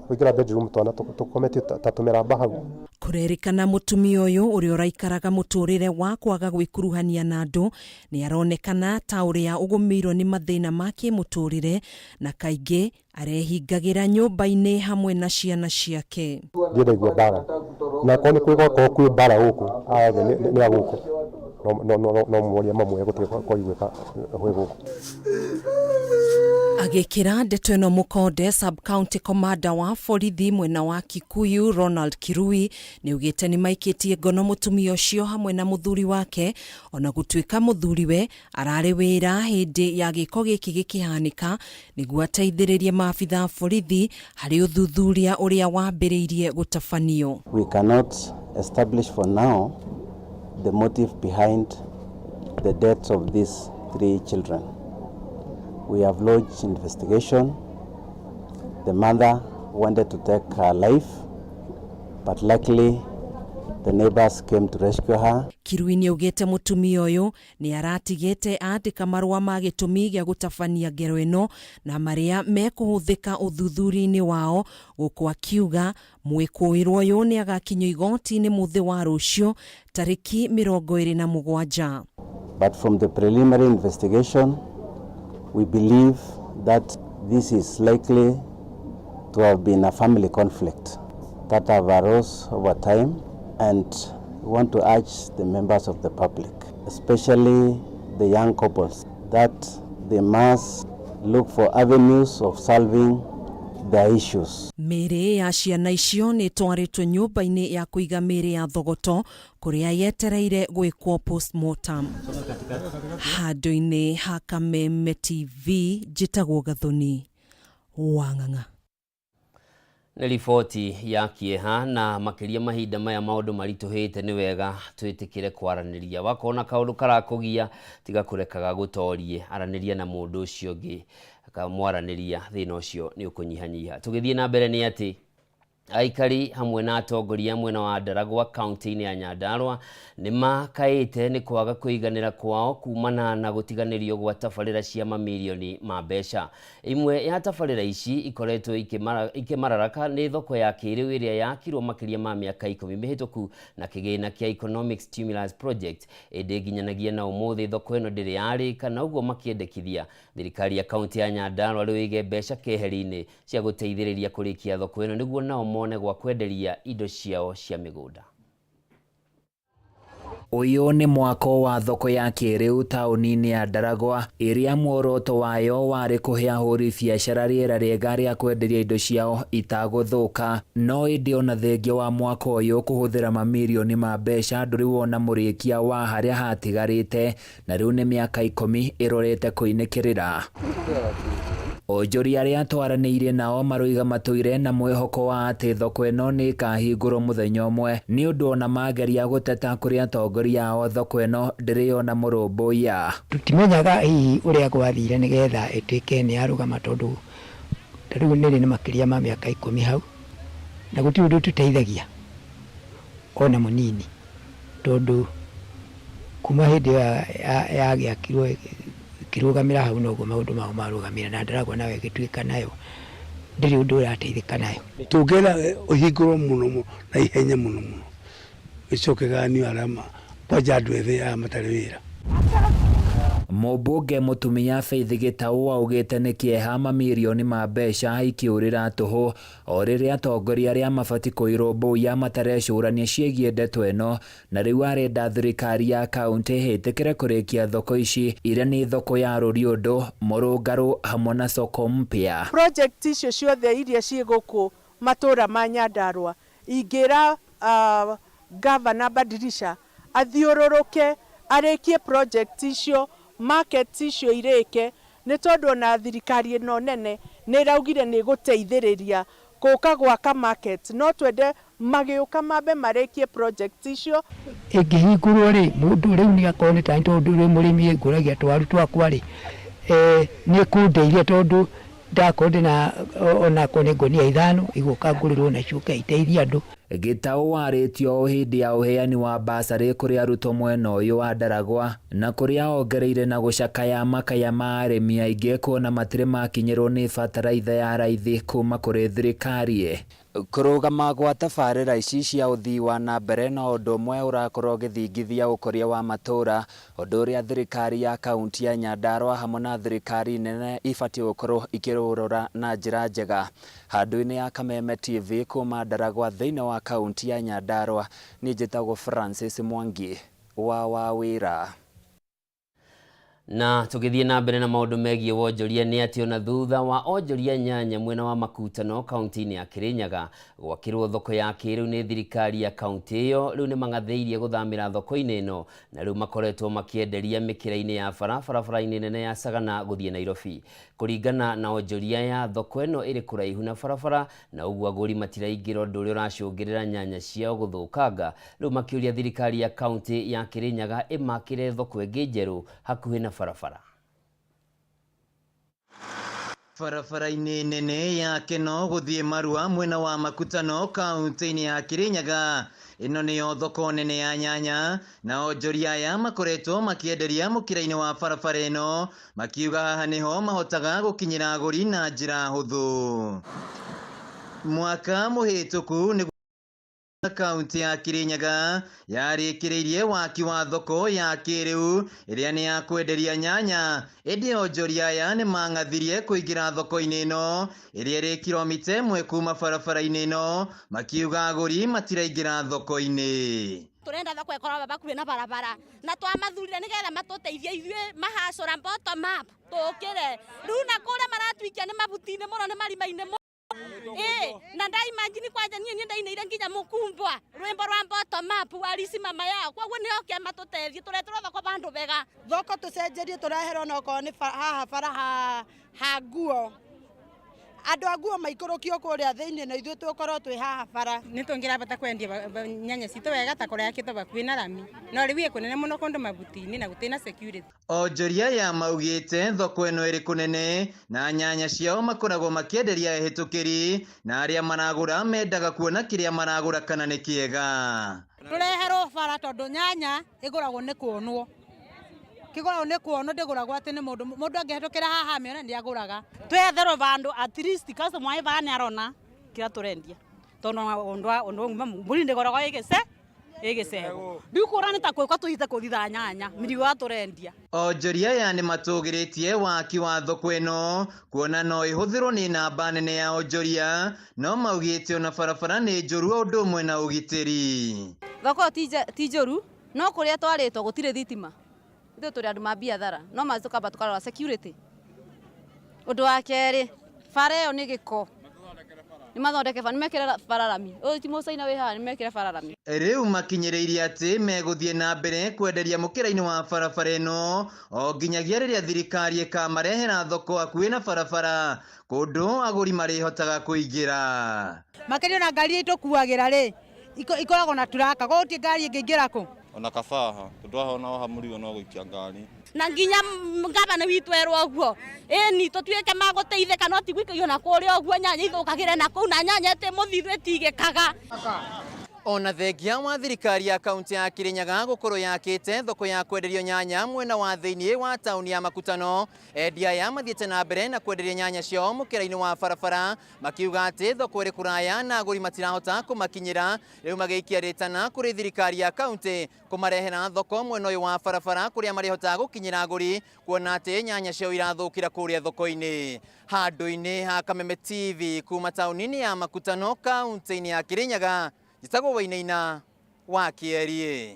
[SPEAKER 7] Kũingĩra bedroom twana tũkometio ta tũmĩramba hau.
[SPEAKER 6] Kũrerĩkana mũtumia ũyũ ũrĩa ũraikaraga mũtũrĩre wa kwaga gwĩkuruhania na andũ nĩ aronekana ta ũrĩa ũgũmĩirwo nĩ mathĩna ma kĩmũtũrĩre na kaingĩ arehingagĩra nyũmba-inĩ hamwe na ciana ciake.
[SPEAKER 7] Ndiĩ ndaigua mbara. Na akorwo nĩ kwĩ gwakorwo kwĩ mbara gũkũ, aya othe nĩ a gũkũ. No morie mamwe gũtirĩ kwaiguĩka gwĩ gũkũ.
[SPEAKER 6] Agĩkĩra ndeto ĩno mũkonde, sub county commander wa borithi mwena wa Kikuyu Ronald Kirui nĩaugĩte nĩmaikĩtie ngono mũtumia ũcio hamwe na mũthuri wake, ona gũtuĩka mũthuriwe ararĩ wĩra hĩndĩ ya gĩko gĩkĩ gĩkĩhanĩka nĩguo ateithĩrĩrie maabitha a borithi harĩ ũthuthuria ũrĩa wambĩrĩirie gũtabanio.
[SPEAKER 8] We cannot establish for now the motive behind the deaths of these 3 children. We have lodged investigation. The mother wanted to take her life, but luckily the neighbors came to rescue her.
[SPEAKER 6] Kirui nĩaugĩte mũtumia ũyũ nĩ aratigĩte andĩka marũa ma gĩtũmi gĩa gũtabania ngero ĩno na marĩa mekũhũthĩka ũthuthuria-inĩ wao, gũkũ akiuga mwĩkũĩrwo ũyũ nĩ agakinyio igoti-inĩ mũthĩ wa rũciũ tarĩki 27.
[SPEAKER 8] But from the preliminary investigation, we believe that this is likely to have been a family conflict that have arose over time, and we want to urge the members of the public, especially the young couples, that they must look for avenues of solving their issues.
[SPEAKER 6] Mĩĩrĩ ya ciana icio nĩ ĩtwarĩtwo nyũmba-inĩ ya kũiga mĩĩrĩ ya Thogoto kũrĩa yetereire gwĩkwo postmortem. Handũ-inĩ ha Kameme TV, njĩtagwo Gathoni Wang'ang'a.
[SPEAKER 1] Nĩ riboti ya kĩeha na makĩria mahinda maya maũndũ maritũhĩte, nĩ wega twĩtĩkĩre kwaranĩria. Wakorwo na kaũndũ karakũgia, tiga kũrekaga gũtorie, aranĩria na mũndũ ũcio ũngĩ, kamwaranĩria thĩna ũcio nĩ ũkũnyihanyiha. Tũgĩthiĩ na mbere nĩ atĩ aikari hamwe na atongoria mwena wa Ndaragwa kaunti-inĩ ya Nyandarua nĩ makaĩte nĩ kwaga kũiganĩra kwao kumana na gũtiganĩrio gwa tabarĩra cia mamirioni ma mbeca. Imwe ya tabarĩra ici ikoretwo ikĩmararaka nĩ thoko ya kĩrĩu ĩrĩa yakirwo makĩria ma mĩaka 10 mĩhĩtũku na kĩgĩna kĩa Economic Stimulus Project, ĩndĩ nginyanagia na ũmũthĩ thoko ĩno ndĩrĩ yarĩka, na ũguo makĩendekithia thirikari ya kaunti ya Nyandarua rĩu ĩige mbeca keheri-inĩ cia gũteithĩrĩria kũrĩkia thoko ĩno nĩguo nao mone gwa kwenderia indo ciao cia mĩgũnda.
[SPEAKER 9] Ũyũ nĩ mwako wa thoko ya kĩrĩu taũni-inĩ ya Ndaragwa ĩrĩa muoroto wayo warĩ kũhe ahũri biacara rĩera rĩega rĩa kwenderia indo ciao itagũthũka. No ĩndĩ ona thengia wa mwako ũyũ kũhũthĩra mamirioni ma mbeca ndũrĩ wona mũrĩkia wa harĩa hatigarĩte, na rĩu nĩ mĩaka 10 ĩrorete kũinĩkĩrĩra. Onjoria arĩa twaranĩirie nao maroiga matũire na mwĩhoko wa atĩ thoko ĩno nĩ ĩkahingũrwo mũthenya ũmwe, nĩ ũndũ ona mageria gũteta kũrĩ atongoria ao thoko ĩno ndĩrĩ ona mũrũmbũiya.
[SPEAKER 10] Tũtimenyaga hihi ũrĩa gwathire nĩgetha ĩtuĩke nĩ yarũgama, tondũ ta rĩu nĩrĩ nĩ makĩria ma mĩaka 10 hau, na gũtirĩ ũndũ ũtũteithagia ona mũnini, tondũ kuma hĩndĩ ĩyo yagĩakirwo ĩkĩrũgamĩra hau noguo maũndũ mao marũgamĩra, na Ndaragwa nayo ĩgĩtuĩka nayo ndĩrĩ ũndũ ũrateithĩka nayo.
[SPEAKER 11] Tũngĩenda ũhingũrwo mũno mũno na ihenya mũno mũno, ĩcoke ganio arĩa kwanja andũ ethĩ aya matarĩ wĩra.
[SPEAKER 9] Mũmbunge mũtumia Faith Gĩtaũ augĩte nĩ kĩeha mamirioni ma mbeca ikĩũrĩra tũhũ o rĩrĩa atongoria arĩa mabatiĩ kũirũmbũiya matarecũrania ciĩgiĩ ndeto ĩno na rĩu arenda thirikari ya kaunti ĩtĩkĩre kũrĩkia thoko ici iria nĩ thoko ya Rũriũndũ, Mũrũngarũ hamwe na soko mpya.
[SPEAKER 3] Project icio ciothe iria ciĩ gũkũ matũra ma Nyandarua ingĩra uh, Governor Badilisha athiũrũrũke arĩkie project icio, markets icio irĩke nĩ tondũ ona thirikari ĩno nene nĩ ĩraugire nĩ ĩgũteithĩrĩria gũka gwaka market no twende magĩũka mambe marĩkie project icio.
[SPEAKER 10] Ĩngĩhingũrwo rĩ, mũndũ rĩu nĩ akorwo nĩ tani tondũ ndĩ mũrĩmi ngũragia twaru twakwa rĩ, nĩ ĩkũndeithia tondũ ndakorwo ndĩna onakorwo nĩ ngũnia ithano igũka ngũrĩrwo na ciũke iteithie andũ.
[SPEAKER 9] Gĩtaũ warĩtio ũũ hĩndĩ ya ũheani wa mbacarĩ kũrĩ arutwo mwena ũyũ wa Ndaragwa na kũrĩa ongereire na gũcakaya makaya ma arĩmi aingĩ kuona matirĩ makinyĩrwo nĩ bataraitha ya raithi kuma kũrĩ thirikari. Kũrũgama gwa tabarĩra ici cia ũthii wa na mbere no ũndũ ũmwe ũrakorwo ũgĩthingithia ũkũria wa matũra, ũndũ ũrĩa thirikari ya kaunti ya Nyandarua hamwe na thirikari nene ibatiĩ gũkorwo ikĩũrora na njĩra njega. Handũ-inĩ ya Kameme TV kuma Ndaragwa thĩinĩ wa kaunti ya Nyandarua, niĩ njĩtagwo Francis Mwangi wa Wawĩra.
[SPEAKER 1] Na tũgĩthiĩ na mbere na maũndũ megiĩ wonjoria nĩ atĩ ona thutha wa onjoria nyanya mwena wa Makutano kaunti-inĩ ya Kirinyaga gwakĩrwo thoko ya kĩrĩu nĩ thirikari ya kaunti ĩyo, rĩu nĩ mang'athĩirie gũthamĩra thoko-inĩ ĩno na rĩu makoretwo makĩenderia mĩkĩra-inĩ ya bara barabara-inĩ nene ya Sagana gũthiĩ Nairobi. Kũringana na onjoria aya, thoko ĩno ĩrĩ kũraihu na barabara na ũguo agũri matiraingĩra ũndũ ũrĩa ũracũngĩrĩra nyanya ciao gũthũkanga. Rĩu makĩũria thirikari ya kaunti ya Kirinyaga ĩmakĩre thoko ĩngĩ njerũ hakuhĩ na barabara.
[SPEAKER 12] Barabara-inĩ nene ya Keno gũthiĩ Marua mwena wa Makutano kaunti-inĩ ya Kirinyaga. Ĩno nĩyo thoko nene ya nyanya na onjoria aya makoretwo makĩenderia mũkĩra-inĩ wa barabara ĩno makiuga haha nĩho mahotaga gũkinyĩra agũri na njĩra hũthũ. Mwaka mũhĩtũku nĩ kaunti ya Kirinyaga yarĩkĩrĩirie waki wa thoko ya kĩrĩu ĩrĩa nĩ ya kwenderia nyanya ĩndĩ onjoria aya nĩ mang'athirie kũingĩra thoko-inĩ ĩno ĩrĩa ĩrĩ kilomita ĩmwe kuma barabara-inĩ ĩno makiuga agũri matiraingĩra thoko-inĩ.
[SPEAKER 13] Turenda thoko ĩkorwo bakuhĩ na barabara na twamathurire nĩgetha matũteithie ithuĩ mahacũra bottom up tũkĩre rĩu na kũrĩa maratuikia nĩ mabuti-inĩ mũno nĩ marima-inĩ mũno. Ĩ, na ndaimagine kwanja niĩ niĩ ndainĩire nginya mũkumbwa rwĩmbo rwa bottom up walisimama yao koguo nĩ oke matũteithie tũreterwo thoko vandũ vega.
[SPEAKER 14] Thoko tũcenjerie tũreherwo ona okorwo nĩ haha bara ha nguo andũ a nguo maikũrũkio kũrĩa thĩinĩ na ithuĩ tũkorwo twĩ haha bara.
[SPEAKER 15] Nĩ tũngĩrabata kwendia nyanya citũ wega ta kũrĩa yakĩtwo hakuhĩ na rami no rĩu ĩ kũnene mũno kũndũ mabuti-inĩ na gũtirĩ na security.
[SPEAKER 12] Onjoria aya maugĩte thoko ĩno ĩrĩ kũnene na nyanya ciao makoragwo makĩenderia ehĩtũkĩri na arĩa maragũra mendaga kuona kĩrĩa maragũra kana nĩ kĩega.
[SPEAKER 16] Tũreherwo bara tondũ nyanya ĩgũragwo nĩ kuonwo, kĩgũragwo nĩ kuonwo ndĩgũragwo atĩ nĩ mũndũ, mũndũ angĩhĩtũkĩra haha amĩone nĩ agũraga.
[SPEAKER 17] Twetherwo vandũ at least customer wĩ vaa nĩ arona kĩrĩa tũrendia tondũ ũndũ ũndũ mbũri ndĩgũragwo ĩgĩce ĩgĩcegwo rĩu kũra nĩ ta gwĩka tũthiĩte kũthitha nyanya mĩrigo ya tũrendia.
[SPEAKER 12] Onjoria aya nĩ matũgĩrĩtie waki wa thoko ĩno kuona no ĩhũthĩrwo nĩ namba nene ya onjoria no maugĩte ona barabara nĩ njũru o ũndũ ũmwe na ũgitĩri.
[SPEAKER 18] Thoko ti njũru no kũrĩa twarĩtwo gũtirĩ thitima ithuĩ tũrĩ andũ ma biathara no mazi tũkamba tũkarora security. Ũndũ wa kerĩ bara ĩyo nĩ gĩko nĩ mathondeke bara nĩ mekĩre bara rami ũyũ ti mũcaina wĩ haha nĩ mekĩre bara rami.
[SPEAKER 12] Rĩu makinyĩrĩirie atĩ megũthiĩ na mbere kwenderia mũkĩra-inĩ wa barabara ĩno o nginyagia rĩrĩa thirikari ĩkamarehera thoko hakuhĩ na barabara kũndũ agũri marĩhotaga kũingĩra.
[SPEAKER 16] Makĩria ona ngari iria itũkuagĩra rĩ ikoragwo na turaka koguo gũtirĩ ngari ĩngĩingĩra kũ.
[SPEAKER 20] Ona kabaha tondũ haha ona haha mũrigo no gũikia ngari.
[SPEAKER 13] Na nginya ngavana witũ erwo ũguo ĩni tũtuĩke magũteithĩka no ti gũikio na kũrĩa ũguo nyanya ithũkagĩre na kũu na nyanya ĩtĩ mũthithũ ĩtigĩkaga.
[SPEAKER 12] Ona thengia wa thirikari ya kaunti ya Kirinyaga gukorwo yakite thoko ya kwenderio nyanya mwena wa thiini wa tauni ya Makutano, endia aya mathiite na mbere na kwenderia nyanya ciao mukira-ini wa barabara makiuga ati thoko iri kuraya na aguri matirahota kumakinyira. Riu magiikia ritana kuri thirikari ya kaunti kumarehera thoko mwena uyu wa barabara kuria marihotaga gukinyira aguri, kuona ati nyanya ciao irathukira kuria thoko-ini. Handu-ini ha Kameme TV kuma tauni-ini ya Makutano kaunti-ini ya Kirinyaga, njĩtagwo Wainaina wa Kĩeriĩ.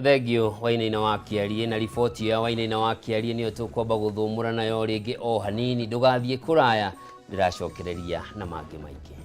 [SPEAKER 1] Thengio Wainaina wa Kĩariĩ na riboti ya Wainaina wa Kĩariĩ nĩyo tũkwamba gũthũmũra nayo rĩngĩ o hanini. Ndũgathiĩ kũraya, ndĩracokereria na mangĩ maingĩ.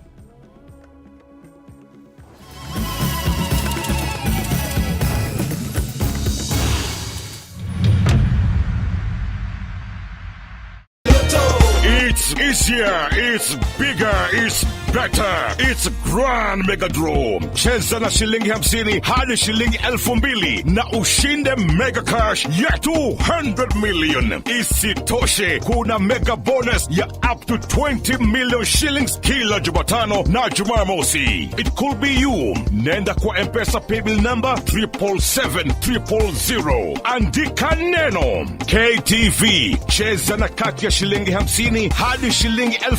[SPEAKER 19] It's easier, it's bigger, it's better, it's Grand Mega Draw. Cheza na shilingi 50 hadi shilingi 2,000 na ushinde mega cash ya 200 million. Isitoshe, kuna mega bonus ya up to 20 million shillings kila Jumatano na Jumamosi. It could be you. Nenda kwa M-Pesa paybill number 777 000. Andika neno KTV. Cheza na kati ya shilingi 50 hadi shilingi 1,000.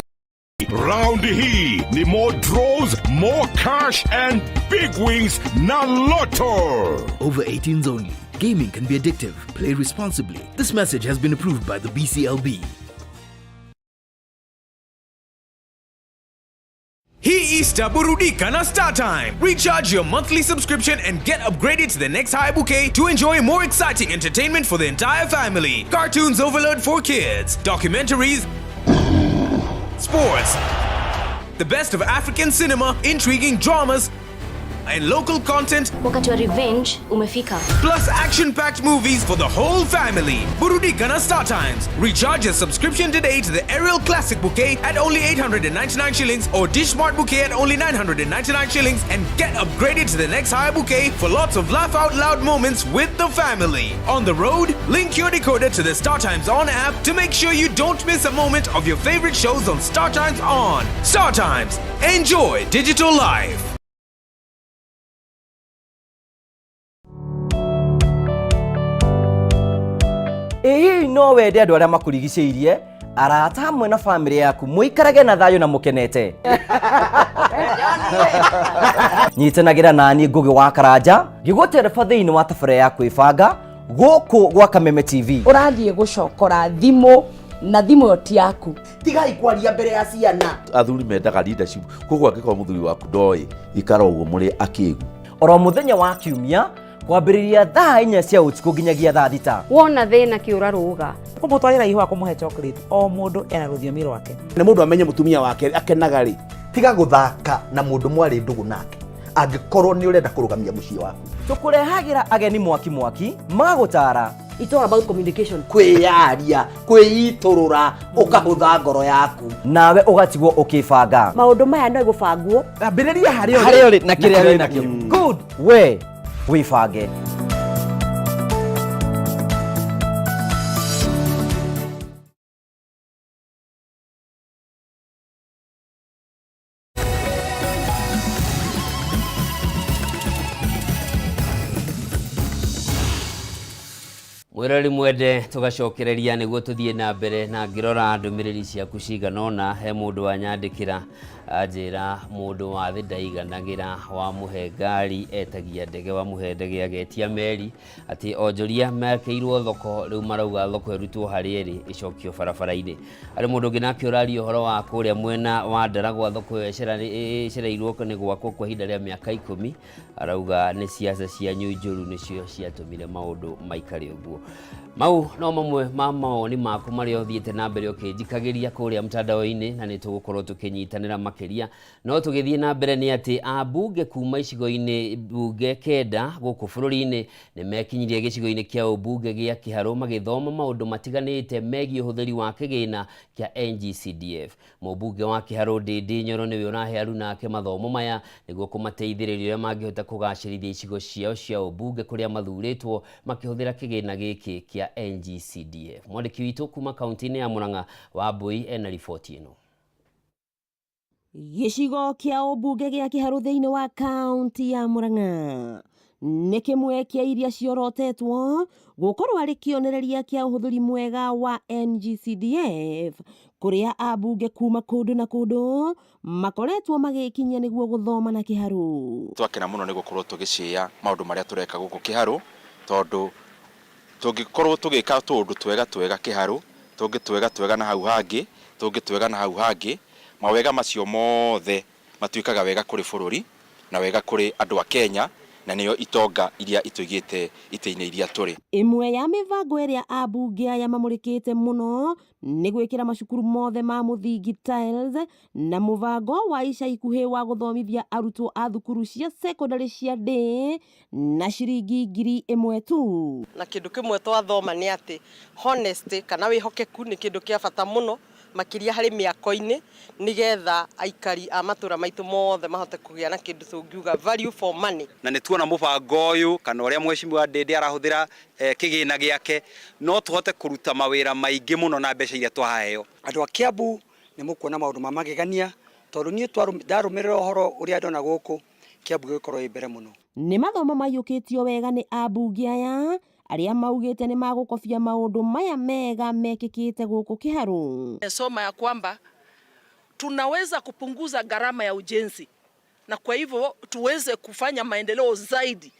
[SPEAKER 19] Round hii ni more draws, more cash and big wins na Lotto.
[SPEAKER 21] Over 18s only. Gaming can be addictive. Play responsibly. This message has been approved by the BCLB.
[SPEAKER 22] Hii Easter burudika na StarTime. Recharge your monthly subscription and get upgraded to the next high bouquet to enjoy more exciting entertainment for the entire family. Cartoons overload for kids, documentaries, sports, the best of African cinema, intriguing dramas, and local content.
[SPEAKER 23] Wakati wa revenge umefika.
[SPEAKER 22] Plus action-packed movies for the whole family. Burudika na Star Times. Recharge your subscription today to the Aerial Classic Bouquet at only 899 shillings or Dish Smart Bouquet at only 999 shillings and get upgraded to the next higher bouquet for lots of laugh out loud moments with the family. On the road, link your decoder to the Star Times On app to make sure you don't miss a moment of your favorite shows on Star Times On. Star Times. Enjoy digital life.
[SPEAKER 24] Ĩ no wende andũ arĩa makũrigicĩirie, arata hamwe na bamĩrĩ yaku mũikarage na thayũ na mũkenete. Nyitanagĩra nani Ngũgĩ wa Karanja ngĩgũtereba thĩinĩ wa tabarĩra ya kwĩbanga gũkũ gwa Kameme TV.
[SPEAKER 25] Ũrathiĩ gũcokora thimũ na thimũ ĩyo ti yaku.
[SPEAKER 26] Tigai kwaria mbere ya ciana.
[SPEAKER 27] Athuri mendaga leadership, koguo angĩkorwo mũthuri waku ndoĩ, ikara ũguo mũrĩ akĩgu.
[SPEAKER 24] Oro mũthenya wa kiumia kwambĩrĩria thaa 4 cia ũtukũ nginyagia thaa 6.
[SPEAKER 18] Wona thĩna kĩũra rũga.
[SPEAKER 28] Kũmũtwarĩra ihũa, kũmũhe chocolate, o mũndũ ena rũthiomi rwake.
[SPEAKER 26] Nĩ mũndũ amenye mũtumia wake akenaga rĩ. Tiga gũthaka na mũndũ mwarĩ ndũgũ nake angĩkorwo nĩ ũrenda kũrũgamia mũciĩ waku.
[SPEAKER 24] Tũkũrehagĩra ageni mwaki mwaki magũtara.
[SPEAKER 18] It's all about communication.
[SPEAKER 26] Kwĩyaria, kwĩitũrũra, ũkahũtha ngoro yaku.
[SPEAKER 24] Nawe ũgatigwo ũkĩbanga.
[SPEAKER 18] Maũndũ maya no gũbangwo.
[SPEAKER 26] Ambĩrĩria harĩa
[SPEAKER 24] harĩa ũrĩ na kĩrĩa wĩ nakĩo. Good. We wĩbange.
[SPEAKER 1] Mwĩrori mwende, tũgacokereria nĩguo tũthiĩ na mbere na ngĩrora ndũmĩrĩri ciaku cigana ũna. He mũndũ wanyandĩkĩra anjĩra mũndũ wa thĩ ndaiganagĩra, wamũhe ngari etagia ndege, wamũhe ndege agetia meri, atĩ onjoria mekĩirwo thoko rĩu marauga thoko ĩrutwo harĩa ĩrĩ ĩcokio barabara-inĩ. Harĩ mũndũ ũngĩ nake ũraria ũhoro wa kũrĩa mwena wa Ndaragwa, thoko ĩyo ĩcereirwo nĩ gwakwo kwa ihinda rĩa mĩaka 10, arauga nĩ siasa cianyu njũru nĩcio ciatũmire maũndũ maikare ũguo. Mau no mamwe ma mawoni maku marĩa ũthiĩte na mbere ũkĩnjikagĩria kũrĩa mtandao-inĩ, na nĩ tũgũkorwo tũkĩnyitanĩra makĩria. No tũgĩthiĩ na mbere nĩ atĩ ambunge kuma icigo-inĩ bunge 9 gũkũ bũrũri-inĩ nĩ mekinyirie gĩcigo-inĩ kĩa ũmbunge gĩa Kĩharũ magĩthoma maũndũ matiganĩte megiĩ ũhũthĩri wa kĩgĩna kĩa NGCDF. Mũmbunge wa Kĩharũ Ndindi Nyoro nĩwe ũrahe aruna ake mathomo maya nĩguo kũmateithĩrĩria ũrĩa mangĩhota kũgacĩrithia icigo ciao cia ũmbunge kũrĩa mathurĩtwo makĩhũthĩra kĩgĩna gĩkĩ kĩa NGCDF. Mwandĩki witũ kuma kaunti-inĩ ya Murang'a Wambui ena riboti ĩno.
[SPEAKER 2] Gĩcigo kĩa ũmbunge gĩa Kĩharũ thĩinĩ wa kaunti ya Murang'a nĩ kĩmwe kĩa iria ciorotetwo gũkorwo arĩ kĩonereria kĩa ũhũthĩri mwega wa NGCDF kũrĩa ambunge kuma kũndũ na kũndũ makoretwo magĩkinyia nĩguo gũthoma na Kĩharũ.
[SPEAKER 3] Twakena mũno nĩ gũkorwo tũgĩcĩa maũndũ marĩa tũreka gũkũ Kĩharũ, tondũ tũngĩkorwo tũgĩka tũũndũ twega twega Kĩharũ, tũngĩ twega twega na hau hangĩ, tũngĩ twega na hau hangĩ, mawega macio mothe matuĩkaga wega kũrĩ bũrũri na wega kũrĩ andũ a Kenya, na nĩo itonga iria itũigĩte itĩ-inĩ iria tũrĩ.
[SPEAKER 2] Ĩmwe ya mĩbango ĩrĩa ambunge aya mamũrĩkĩte mũno nĩ gwĩkĩra macukuru mothe ma mũthingi tiles na mũbango wa ica ikuhĩ wa gũthomithia arutwo a thukuru cia secondary cia day na ciringi 1000 tu.
[SPEAKER 4] Na kindu kimwe twathoma ni ati honesty kana wihokeku ni kindu kia bata muno makiria hari miako-ini nigetha aikari a matura maitu mothe mahote kugia na kindu tungiuga value for money.
[SPEAKER 5] Na nĩ tuona mũbango ũyũ kana ũrĩa mheshimiwa Ndindi arahũthĩra kĩgĩna gĩake, no tũhote kũruta mawĩra maingĩ mũno na mbeca iria twaheo.
[SPEAKER 6] Andũ a Kiambu nĩ mũkuona maũndũ ma magegania, tondũ niĩ ndarũmĩrĩra ũhoro ũrĩa ndona gũkũ Kiambu gĩgũkorwo ĩ mbere mũno.
[SPEAKER 2] Nĩ mathomo maiyũkĩtio wega nĩ ambunge aya arĩa maugĩte nĩ magũkobia maũndũ maya mega mekĩkĩte gũkũ Kĩharũ.
[SPEAKER 7] Soma ya kwamba tunaweza kupunguza gharama ya ujenzi na kwa hivyo tuweze kufanya maendeleo zaidi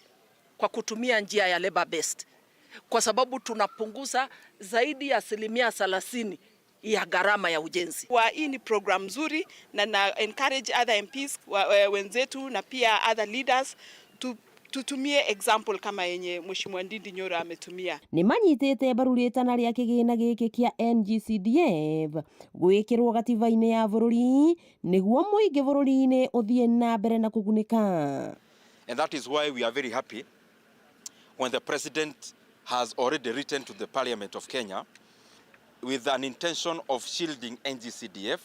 [SPEAKER 7] kwa kutumia njia ya labor based, kwa sababu tunapunguza zaidi ya 30% ya gharama ya ujenzi.
[SPEAKER 8] Kwa hii ni program nzuri na encourage other MPs wenzetu na pia other leaders tutumie example kama yenye Mheshimiwa Ndindi Nyoro ametumia.
[SPEAKER 2] Nĩ manyitĩte mbaru rĩtana rĩa kĩgĩna gĩkĩ kĩa NGCDF gwĩkĩrwo gatiba-inĩ ya bũrũri nĩguo mũingĩ bũrũri-inĩ ũthiĩ na mbere na kũgunĩka.
[SPEAKER 3] And that is why we are very happy when the president has already written to the Parliament of Kenya with an intention of shielding NGCDF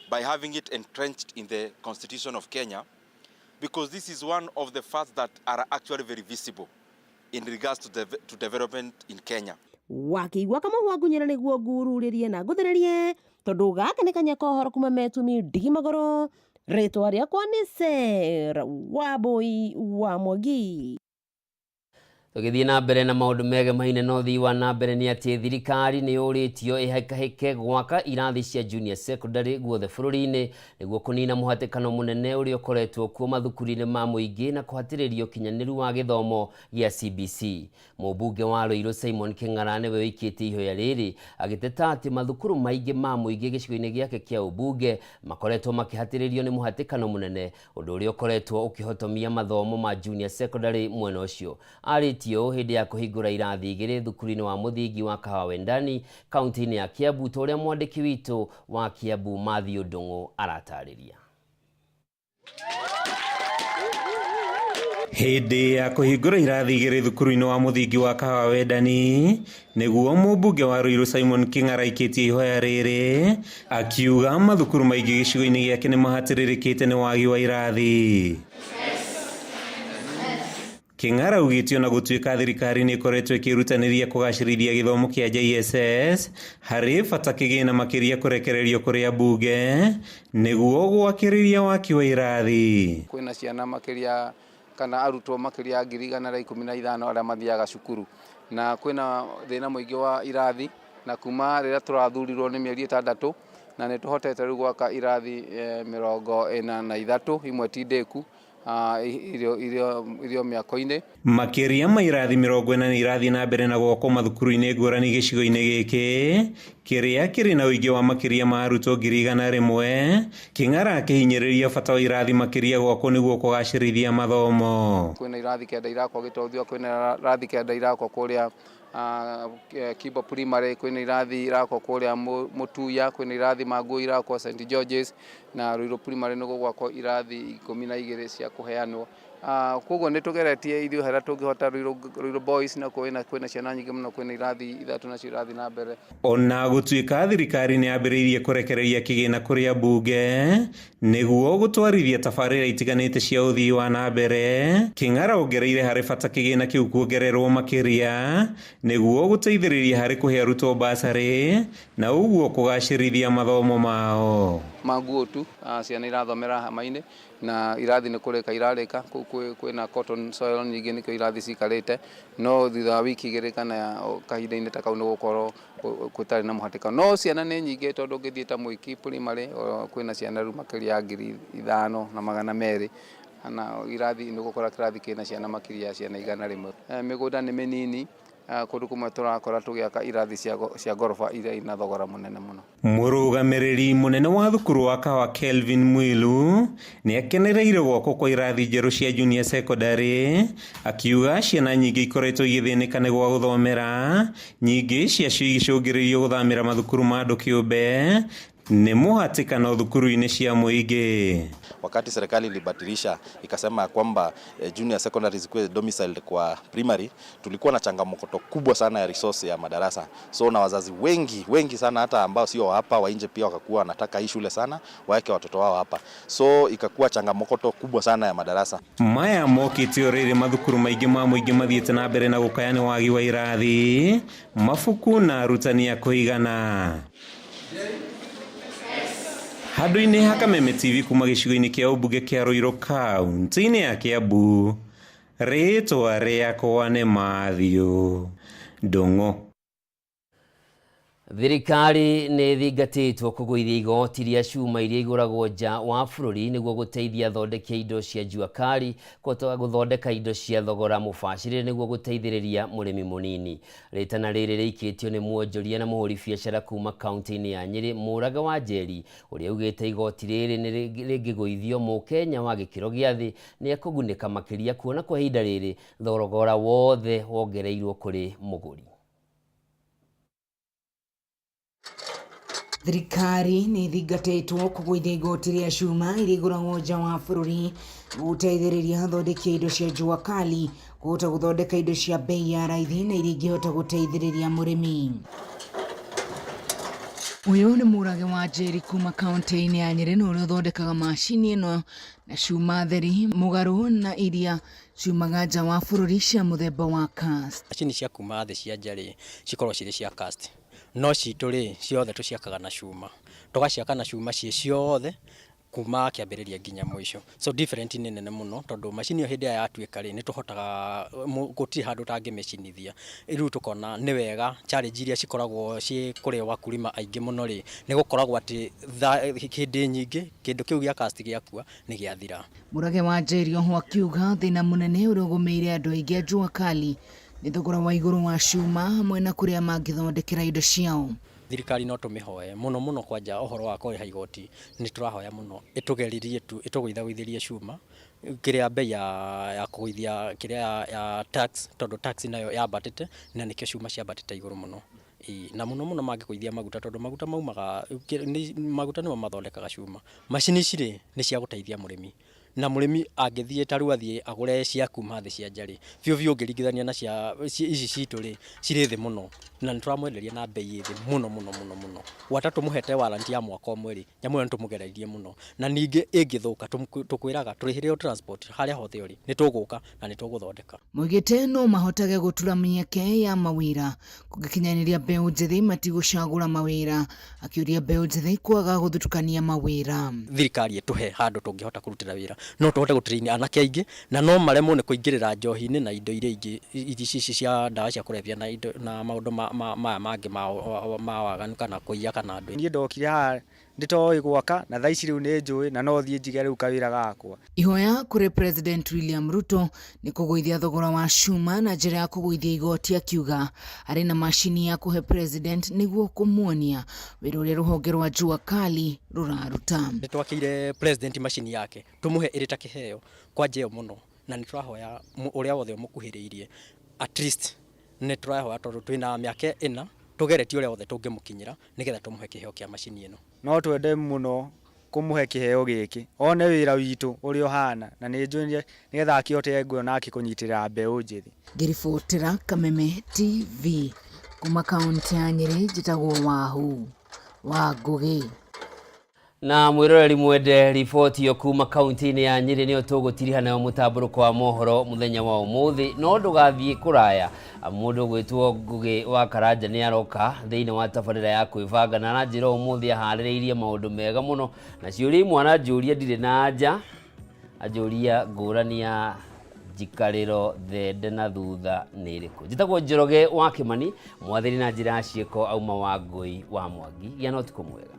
[SPEAKER 3] by having it entrenched in the Constitution of Kenya, because this is one of the facts that are actually very visible in regards to development in Kenya.
[SPEAKER 2] Wakĩigua kamũhwa ngunyĩra nĩguo ngururĩrie na ngũthĩrĩrie, tondũ gaka nĩ kanya ka ũhoro kuma metumi ndigi magũrũ. Rĩtwa rĩakwa nĩ Sarah Wambui wa Mwangi.
[SPEAKER 1] Tũgĩthiĩ na mbere na maũndũ megemaine na ũthii wa na mbere nĩ atĩ thirikari nĩ yũrĩtio ĩhĩkahĩke gwaka irathi cia junior secondary guothe bũrũri-inĩ nĩguo kũnina mũhatĩkano mũnene ũrĩa ũkoretwo kuo mathukuru-inĩ ma mũingĩ na kũhatĩrĩria ũkinyanĩru wa gĩthomo gĩa CBC. Mũmbunge wa Ruiru Simon Kĩng'ara nĩwe ũikĩtie ihoya rĩrĩ agĩteta atĩ mathukuru maingĩ ma mũingĩ gĩcigo-inĩ gĩake kĩa ũmbunge makoretwo makĩhatĩrĩrio nĩ mũhatĩkano mũnene, ũndũ ũrĩa ũkoretwo ũkĩhotomia mathomo ma junior secondary mwena ũcio. Arĩtie ũũ hĩndĩ ya kũhingũra irathi igĩrĩ thukuru-inĩ wa mũthingi wa Kahawa Wendani kaunti-inĩ ya Kiambu, ta ũrĩa mwandĩki witũ wa Kiambu Matthew Ndung'u aratarĩria.
[SPEAKER 11] Hĩndĩ ya kũhingũra irathi igĩrĩ thukuru-inĩ wa mũthingi wa Kahawa Wendani nĩguo mũmbunge wa Ruiru Simon Kĩng'ara aikĩtie ihoya rĩrĩ akiuga mathukuru maingĩ gĩcigo-inĩ gĩake nĩ mahatĩrĩrĩkĩte nĩ wagi wa irathi. Kĩng'ara augĩte ona gũtuĩka thirikari nĩ ĩkoretwo ĩkĩrutanĩria kũgacĩrithia gĩthomo kĩa JSS harĩ bata kĩgĩna makĩria kũrekererio kũrĩ ambunge nĩguo gwakĩrĩria waki wa irathi.
[SPEAKER 29] Kwĩna ciana makĩria kana arutwo makĩria 115,000 arĩa mathiaga cukuru, na kwĩna thĩna mũingĩ wa irathi, na kuma rĩrĩa tũrathurirwo nĩ mĩeri 6 na nĩ tũhotete rĩu gwaka irathi 43, imwe ti ndĩku, irio mĩako-inĩ.
[SPEAKER 11] Makĩria ma irathi 40 nĩ irathiĩ na mbere na gwakwo mathukuru-inĩ ngũrani gĩcigo-inĩ gĩkĩ kĩrĩa kĩrĩ na ũingĩ wa makĩria ma arutwo 100,000. Kĩng'ara akĩhinyĩrĩria bata wa irathi makĩria gwakwo nĩguo kũgacĩrithia mathomo.
[SPEAKER 29] Kwĩna irathi 9 irakwo Gĩtothio, kwĩna irathi 9 irakwo kũrĩa Kibo Primary, kwĩna irathi irakwo kũrĩa Mũtuya, kwĩna irathi Mangu irakwo St George's, na Ruiru Primary nĩ gũgwakwo irathi 12 cia kũheanwo. Koguo nĩ tũgeretie ithuĩ harĩa tũngĩhota Ruiru Boys, na kwĩna ciana nyingĩ mũno, kwĩna irathi 3 nacio irathi na mbere.
[SPEAKER 11] Ona gũtuĩka thirikari nĩ yambĩrĩirie kũrekereria kĩgĩna kũrĩ ambunge nĩguo gũtwarithia tabarĩra itiganĩte cia ũthii wa na mbere, Kĩng'ara ongereire harĩ bata kĩgĩna kĩu kuongererwo makĩria nĩguo gũteithĩrĩria harĩ kũhe arutwo basarĩ na ũguo kũgacĩrithia mathomo mao.
[SPEAKER 29] Manguo tu ciana irathomera hama-inĩ na irathi nĩ kũrĩka irarĩka kũu kwĩna cotton soil nyingĩ nĩkĩo irathi cikarĩte no thutha wa wiki igĩrĩ kana kahinda-inĩ ta kau nĩ gũkorwo gũtarĩ na mũhatĩkano no ciana nĩ nyingĩ tondũ ũngĩthiĩ ta Mwiki primary kwĩna ciana rĩu makĩria ya 5200 na irathi nĩ ũgũkora kĩrathi kĩna ciana makĩria ya ciana 100. Mĩgũnda nĩ mĩnini kũndũ kũmwe tũrakora tũgĩaka irathi cia ngoroba iria ina thogora mũnene mũno.
[SPEAKER 11] Mũrũgamĩrĩri mũnene wa thukuru wa Kawa Kelvin Mwilu nĩ akenereire gwakwo kwa irathi njerũ cia junior secondary, akiuga ciana nyingĩ ikoretwo igĩthĩnĩka nĩ gwa gũthomera, nyingĩ ciacio igĩcũngĩrĩrio gũthamĩra mathukuru ma andũ kĩũmbe nĩ mũhatĩkano thukuru-inĩ cia mũingĩ.
[SPEAKER 9] Wakati serikali ilibadilisha ikasema kwamba junior secondary zikuwe domiciled kwa primary, tulikuwa na changamoto kubwa sana ya resource ya madarasa. So na wazazi wengi wengi sana hata ambao sio hapa wa nje pia wakakuwa wanataka hii shule sana waeke watoto wao hapa, so ikakuwa changamoto kubwa sana ya madarasa.
[SPEAKER 11] Maya mokĩte o rĩrĩ mathukuru maingĩ ma mũingĩ mathiĩte na mbere na gũkaya nĩ wagi wa irathi, mabuku na arutani a kũigana. Handũ-inĩ ha Kameme TV kuma gĩcigo-inĩ kĩa ũmbunge kĩa Ruiru kaunti-inĩ ya Kiambu, rĩtwa rĩakwa nĩ Matthew Ndung'u.
[SPEAKER 1] Thirikari nĩ ĩthingatĩtwo kũgũithia igoti rĩa cuma iria igũragwo nja wa bũrũri nĩguo gũteithia athondeki a indo cia jua kali kũhota gũthondeka indo cia thogora mũbacĩrĩre nĩguo gũteithĩrĩria mũrĩmi mũnini. Rĩtana rĩrĩ rĩikĩtio nĩ mwonjoria na mũhũri biacara kuma kaunti-inĩ ya Nyĩrĩ Mũrage wa Njeri ũrĩa augĩte igoti rĩrĩ nĩ rĩngĩgũithio mũkenya wa gĩkĩro gĩa thĩ nĩ ekũgunĩka makĩria kuona kwa ihinda rĩrĩ thogora wothe wongereirwo kũrĩ mũgũri.
[SPEAKER 10] Thirikari nĩ ĩthingatĩtwo kũgũithia igoti rĩa cuma iria igũragwo nja wa bũrũri gũteithĩrĩria athondeki a indo cia jua kali kũhota gũthondeka indo cia bei ya raithi na iria ingĩhota gũteithĩrĩria mũrĩmi. Ũyũ nĩ Mũrage wa Njeri kuma kaunti-inĩ ya Nyĩrĩ na ũrĩa ũthondekaga macini ĩno na cuma theri mũgarũ na iria ciumaga nja wa bũrũri cia mũthemba wa cast.
[SPEAKER 12] Macini cia kuma thĩ cia nja rĩ, cikoragwo cirĩ cia cast, no citũ rĩ, ciothe tũciakaga na cuma, tũgaciaka na cuma ciĩ ciothe kuma kĩambĩrĩria nginya mũico. So different nĩ nene mũno tondũ macini ĩyo hĩndĩ ĩrĩa yatuĩka rĩ, nĩ tũhotaga gũtirĩ handũ ũtangĩmĩcinithia. Rĩu tũkona nĩ wega challenge iria cikoragwo ciĩ kũrĩ wakulima aingĩ mũno rĩ, nĩ gũkoragwo atĩ hĩndĩ nyingĩ kĩndũ kĩu gĩa cast gĩakua nĩ gĩathira.
[SPEAKER 10] Mũrage wa Njeri oho akiuga thĩna mũnene ũrĩa ũgũmĩire andũ aingĩ a jua kali nĩ thogora wa igũrũ wa cuma hamwe na kũrĩa mangĩthondekera indo ciao.
[SPEAKER 12] Thirikari no tũmĩhoe mũno mũno kwanja ũhoro wa kũrĩha igoti nĩ tũrahoya mũno ĩtũgeririe tu ĩtũgũithagũithĩrie cuma kĩrĩa bei ya kũgũithia kĩrĩa ya tax tondũ tax nayo yambatĩte na nĩkĩo cuma ciambatĩte igũrũ mũno. Na mũno mũno mangĩgũithia maguta tondũ maguta maumaga maguta nĩmo mathondekaga cuma. Macini ici rĩ nĩ cia gũteithia mũrĩmi na mũrĩmi angĩthiĩ ta rĩu athiĩ agũre cia kuma thĩ cia nja rĩ, biũ biũ ũngĩringithania na cia ici citũ rĩ, cirĩ thĩ mũno na nĩ tũramwenderia na bei ĩ thĩ mũno mũno mũno mũno. Gwata tũmũhete warranty ya mwaka ũmwe rĩ, nyamũ ĩyo nĩ tũmũgereirie mũno na ningĩ ĩngĩthũka tũkwĩraga tũrĩhĩre transport harĩa hothe ũrĩ nĩ tũgũka na nĩ tũgũthondeka.
[SPEAKER 10] Moigĩte no mahotage gũtura mĩeke ya mawĩra kũngĩkinyanĩria mbeũ njĩthĩ matigũcagũra mawĩra, akĩũria mbeũ njĩthĩ kwaga gũthutũkania mawĩra.
[SPEAKER 12] Thirikari ĩtũhe handũ tũngĩhota kũrutĩra wĩra no tũhote gũtrain anake aingĩ na no maremwo nĩ kũingĩrĩra njohi-inĩ na indo iria ingĩ ici cia ndawa cia kũrebia na indo na maũndũ maya mangĩ ma waganu kana kũiya kana ndũ.
[SPEAKER 13] Niĩ ndokire haha nditoĩ gwaka na thaa ici rĩu nĩ njũĩ na no thiĩ njige rĩu kawĩra gakwa.
[SPEAKER 10] Ihoya kũrĩ President William Ruto nĩ kũgũithia thogora wa cuma na njĩra ya kũgũithia igoti, akiuga arĩ na macini ya kũhe President nĩguo kũmuonia wĩra ũrĩa rũhonge rwa jua kali rũraruta.
[SPEAKER 12] Nĩ twakĩire President macini yake tũmũhe ĩrĩ ta kĩheo kwanja ĩyo mũno na nĩ tũrahoya ũrĩa wothe ũmũkuhĩrĩirie at least nĩ tũrahoya tondũ twĩna mĩaka ĩna tũgeretie ũrĩa wothe tũngĩmũkinyĩra nĩgetha tũmũhe kĩheo kĩa macini ĩno.
[SPEAKER 13] No twende mũno kũmũhe kĩheo gĩkĩ one wĩra witũ ũrĩa ũhana na nĩ njũĩ nĩgetha akĩhote nguona nake kũnyitĩrĩra mbeũ njĩthĩ.
[SPEAKER 10] Ngĩribotera Kameme TV kuma kaunti ya Nyĩrĩ, njĩtagwo Wahu wa Ngũgĩ.
[SPEAKER 1] Na mwiroreri mwende, riboti yo kuma kaunti-inĩ ya Nyĩrĩ nĩyo tũgũtiriha nayo mũtambũrũko wa mohoro mũthenya wa ũmũthĩ. No ndũgathiĩ kũraya, mũndũ ũgwĩtwo Ngũgĩ wa Karanja nĩ aroka thĩinĩ wa tabarĩra ya kwĩbanga, na aranjĩra ũmũthĩ aharĩrĩirie maũndũ mega mũno, na ciũria imwe aranjũria ndirĩ na anja, anjũria ngũrani ya njikarĩro thende na thutha nĩ ĩrĩkũ. Njĩtagwo Njoroge wa Kĩmani, mwathĩri na njĩra ya ciĩko auma wa Ngũi wa Mwangi. Gĩa na ũtukũ mwega.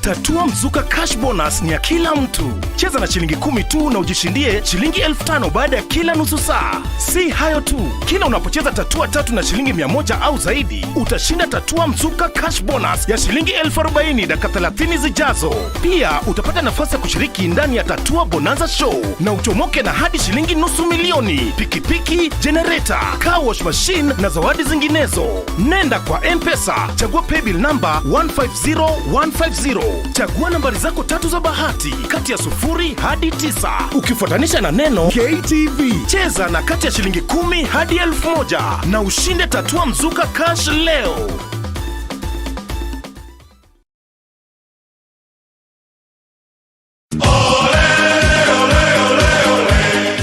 [SPEAKER 14] Tatua Mzuka Cash Bonus ni ya kila mtu. Cheza na shilingi 10 tu na ujishindie shilingi 5,000 baada ya kila nusu saa. Si hayo tu, kila unapocheza tatua 3 na shilingi 100 au zaidi, utashinda Tatua Mzuka Cash Bonus ya shilingi 40,000 dakika 30 zijazo. Pia utapata nafasi ya kushiriki ndani ya Tatua Bonanza Show na uchomoke na hadi shilingi 500,000, pikipiki, generator, car wash machine na zawadi zinginezo. Nenda kwa M-Pesa, chagua paybill number 150150. Chagua nambari zako 3 za bahati kati ya 0 hadi 9, ukifuatanisha na neno KTV. Cheza na kati ya shilingi 10 hadi 1,000 na ushinde Tatua Mzuka Cash leo.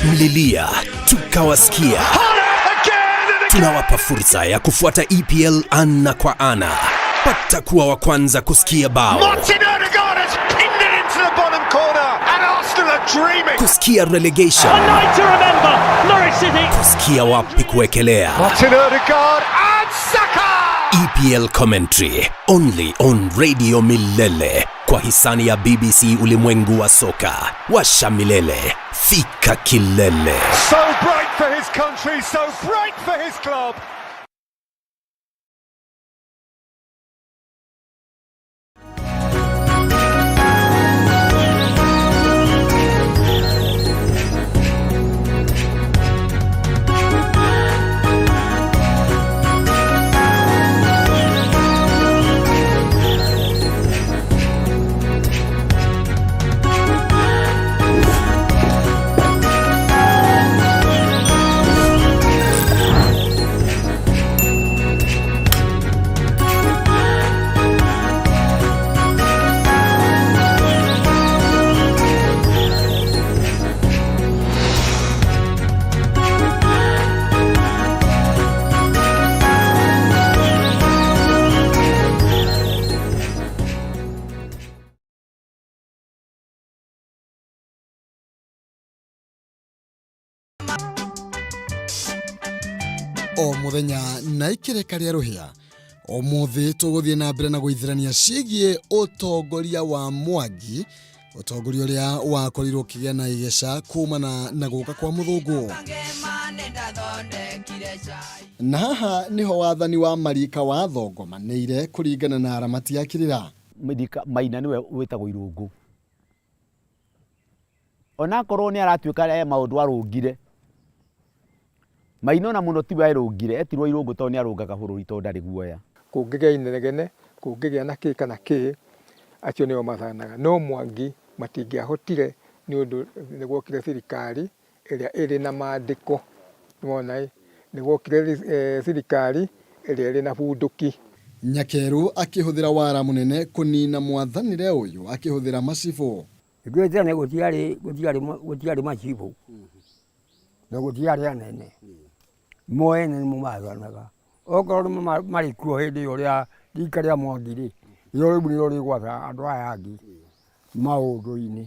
[SPEAKER 15] Mlilia tukawasikia. Tunawapa fursa ya kufuata EPL ana kwa ana. Pata kuwa wa kwanza kusikia bao,
[SPEAKER 16] Martin Odegaard has pinned it into the bottom corner and Arsenal are dreaming.
[SPEAKER 15] kusikia relegation,
[SPEAKER 16] A night to remember, Norwich City.
[SPEAKER 15] kusikia wapi kuwekelea.
[SPEAKER 16] Martin Odegaard and Saka.
[SPEAKER 15] EPL commentary only on Radio Milele kwa hisani ya BBC Ulimwengu wa Soka. Washa milele, fika kilele.
[SPEAKER 16] So bright for his country, so bright for his club.
[SPEAKER 17] O muthenya na ikireka rĩa rũhĩa, ũmũthĩ tũgũthiĩ na mbere na gũithĩrania ciĩgiĩ ũtongoria wa Mwangi, ũtongoria ũrĩa wakorirwo ũkĩgĩa na igeca kumana na gũka kwa mũthũngũ. Na haha niho wathani wa marika wathongomanĩire kũringana na aramati a kĩrĩra.
[SPEAKER 19] Maina niwe wĩtagwo Irũngũ, onakorwo nĩ aratuĩka e maũndũ arũngire. Maina ona mũno tiwe arũngire, etirwo Irũngũ tondũ nĩ arũngaga bũrũri tondũ ndarĩ guoya.
[SPEAKER 20] Kũngĩgĩa inegene, kũngĩgĩa na kĩ kana kĩ, acio nĩo mathanaga. No Mwangi matingĩahotire nĩ ũndũ nĩ gwokire thirikari ĩrĩa ĩrĩ na maandĩko. Nĩwona ĩ, nĩ gwokire thirikari ĩrĩa ĩrĩ na bunduki.
[SPEAKER 17] Nyakeru akĩhũthĩra wara mũnene kũnina mwathanĩre ũyũ akĩhũthĩra macibũ.
[SPEAKER 21] Ithuĩ tene gũtiarĩ macibũ na gũtiarĩ anene, mo ene nĩmo mathanaga. Okorwo nĩmo marĩ kuo hĩndĩ ĩyo rĩa rika rĩa Mwangi rĩ, rĩo rĩu nĩrĩo rĩgwatha andũ aya angĩ maũndũ-inĩ,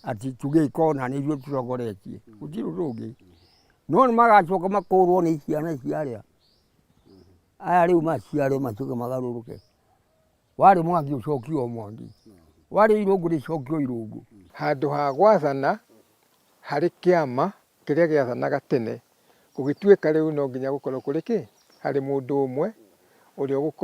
[SPEAKER 21] atĩ tũgĩka ũna nĩ ithuĩ tũtongoretie, gũtirĩ ũndũ ũngĩ. No nĩ magacoka makũrwo nĩ ciana cia arĩa aya rĩu maciarwo macoke magarũrũke. Warĩ Mwangi ũcokio o Mwangi, warĩ Irũngũ rĩcokio Irũngũ.
[SPEAKER 20] Handũ ha gwathana harĩ kĩama kĩrĩa gĩathanaga tene, gũgĩtuĩka rĩu no nginya gũkorwo kũrĩ kĩ, harĩ mũndũ ũmwe ũrĩa ũgũkorwo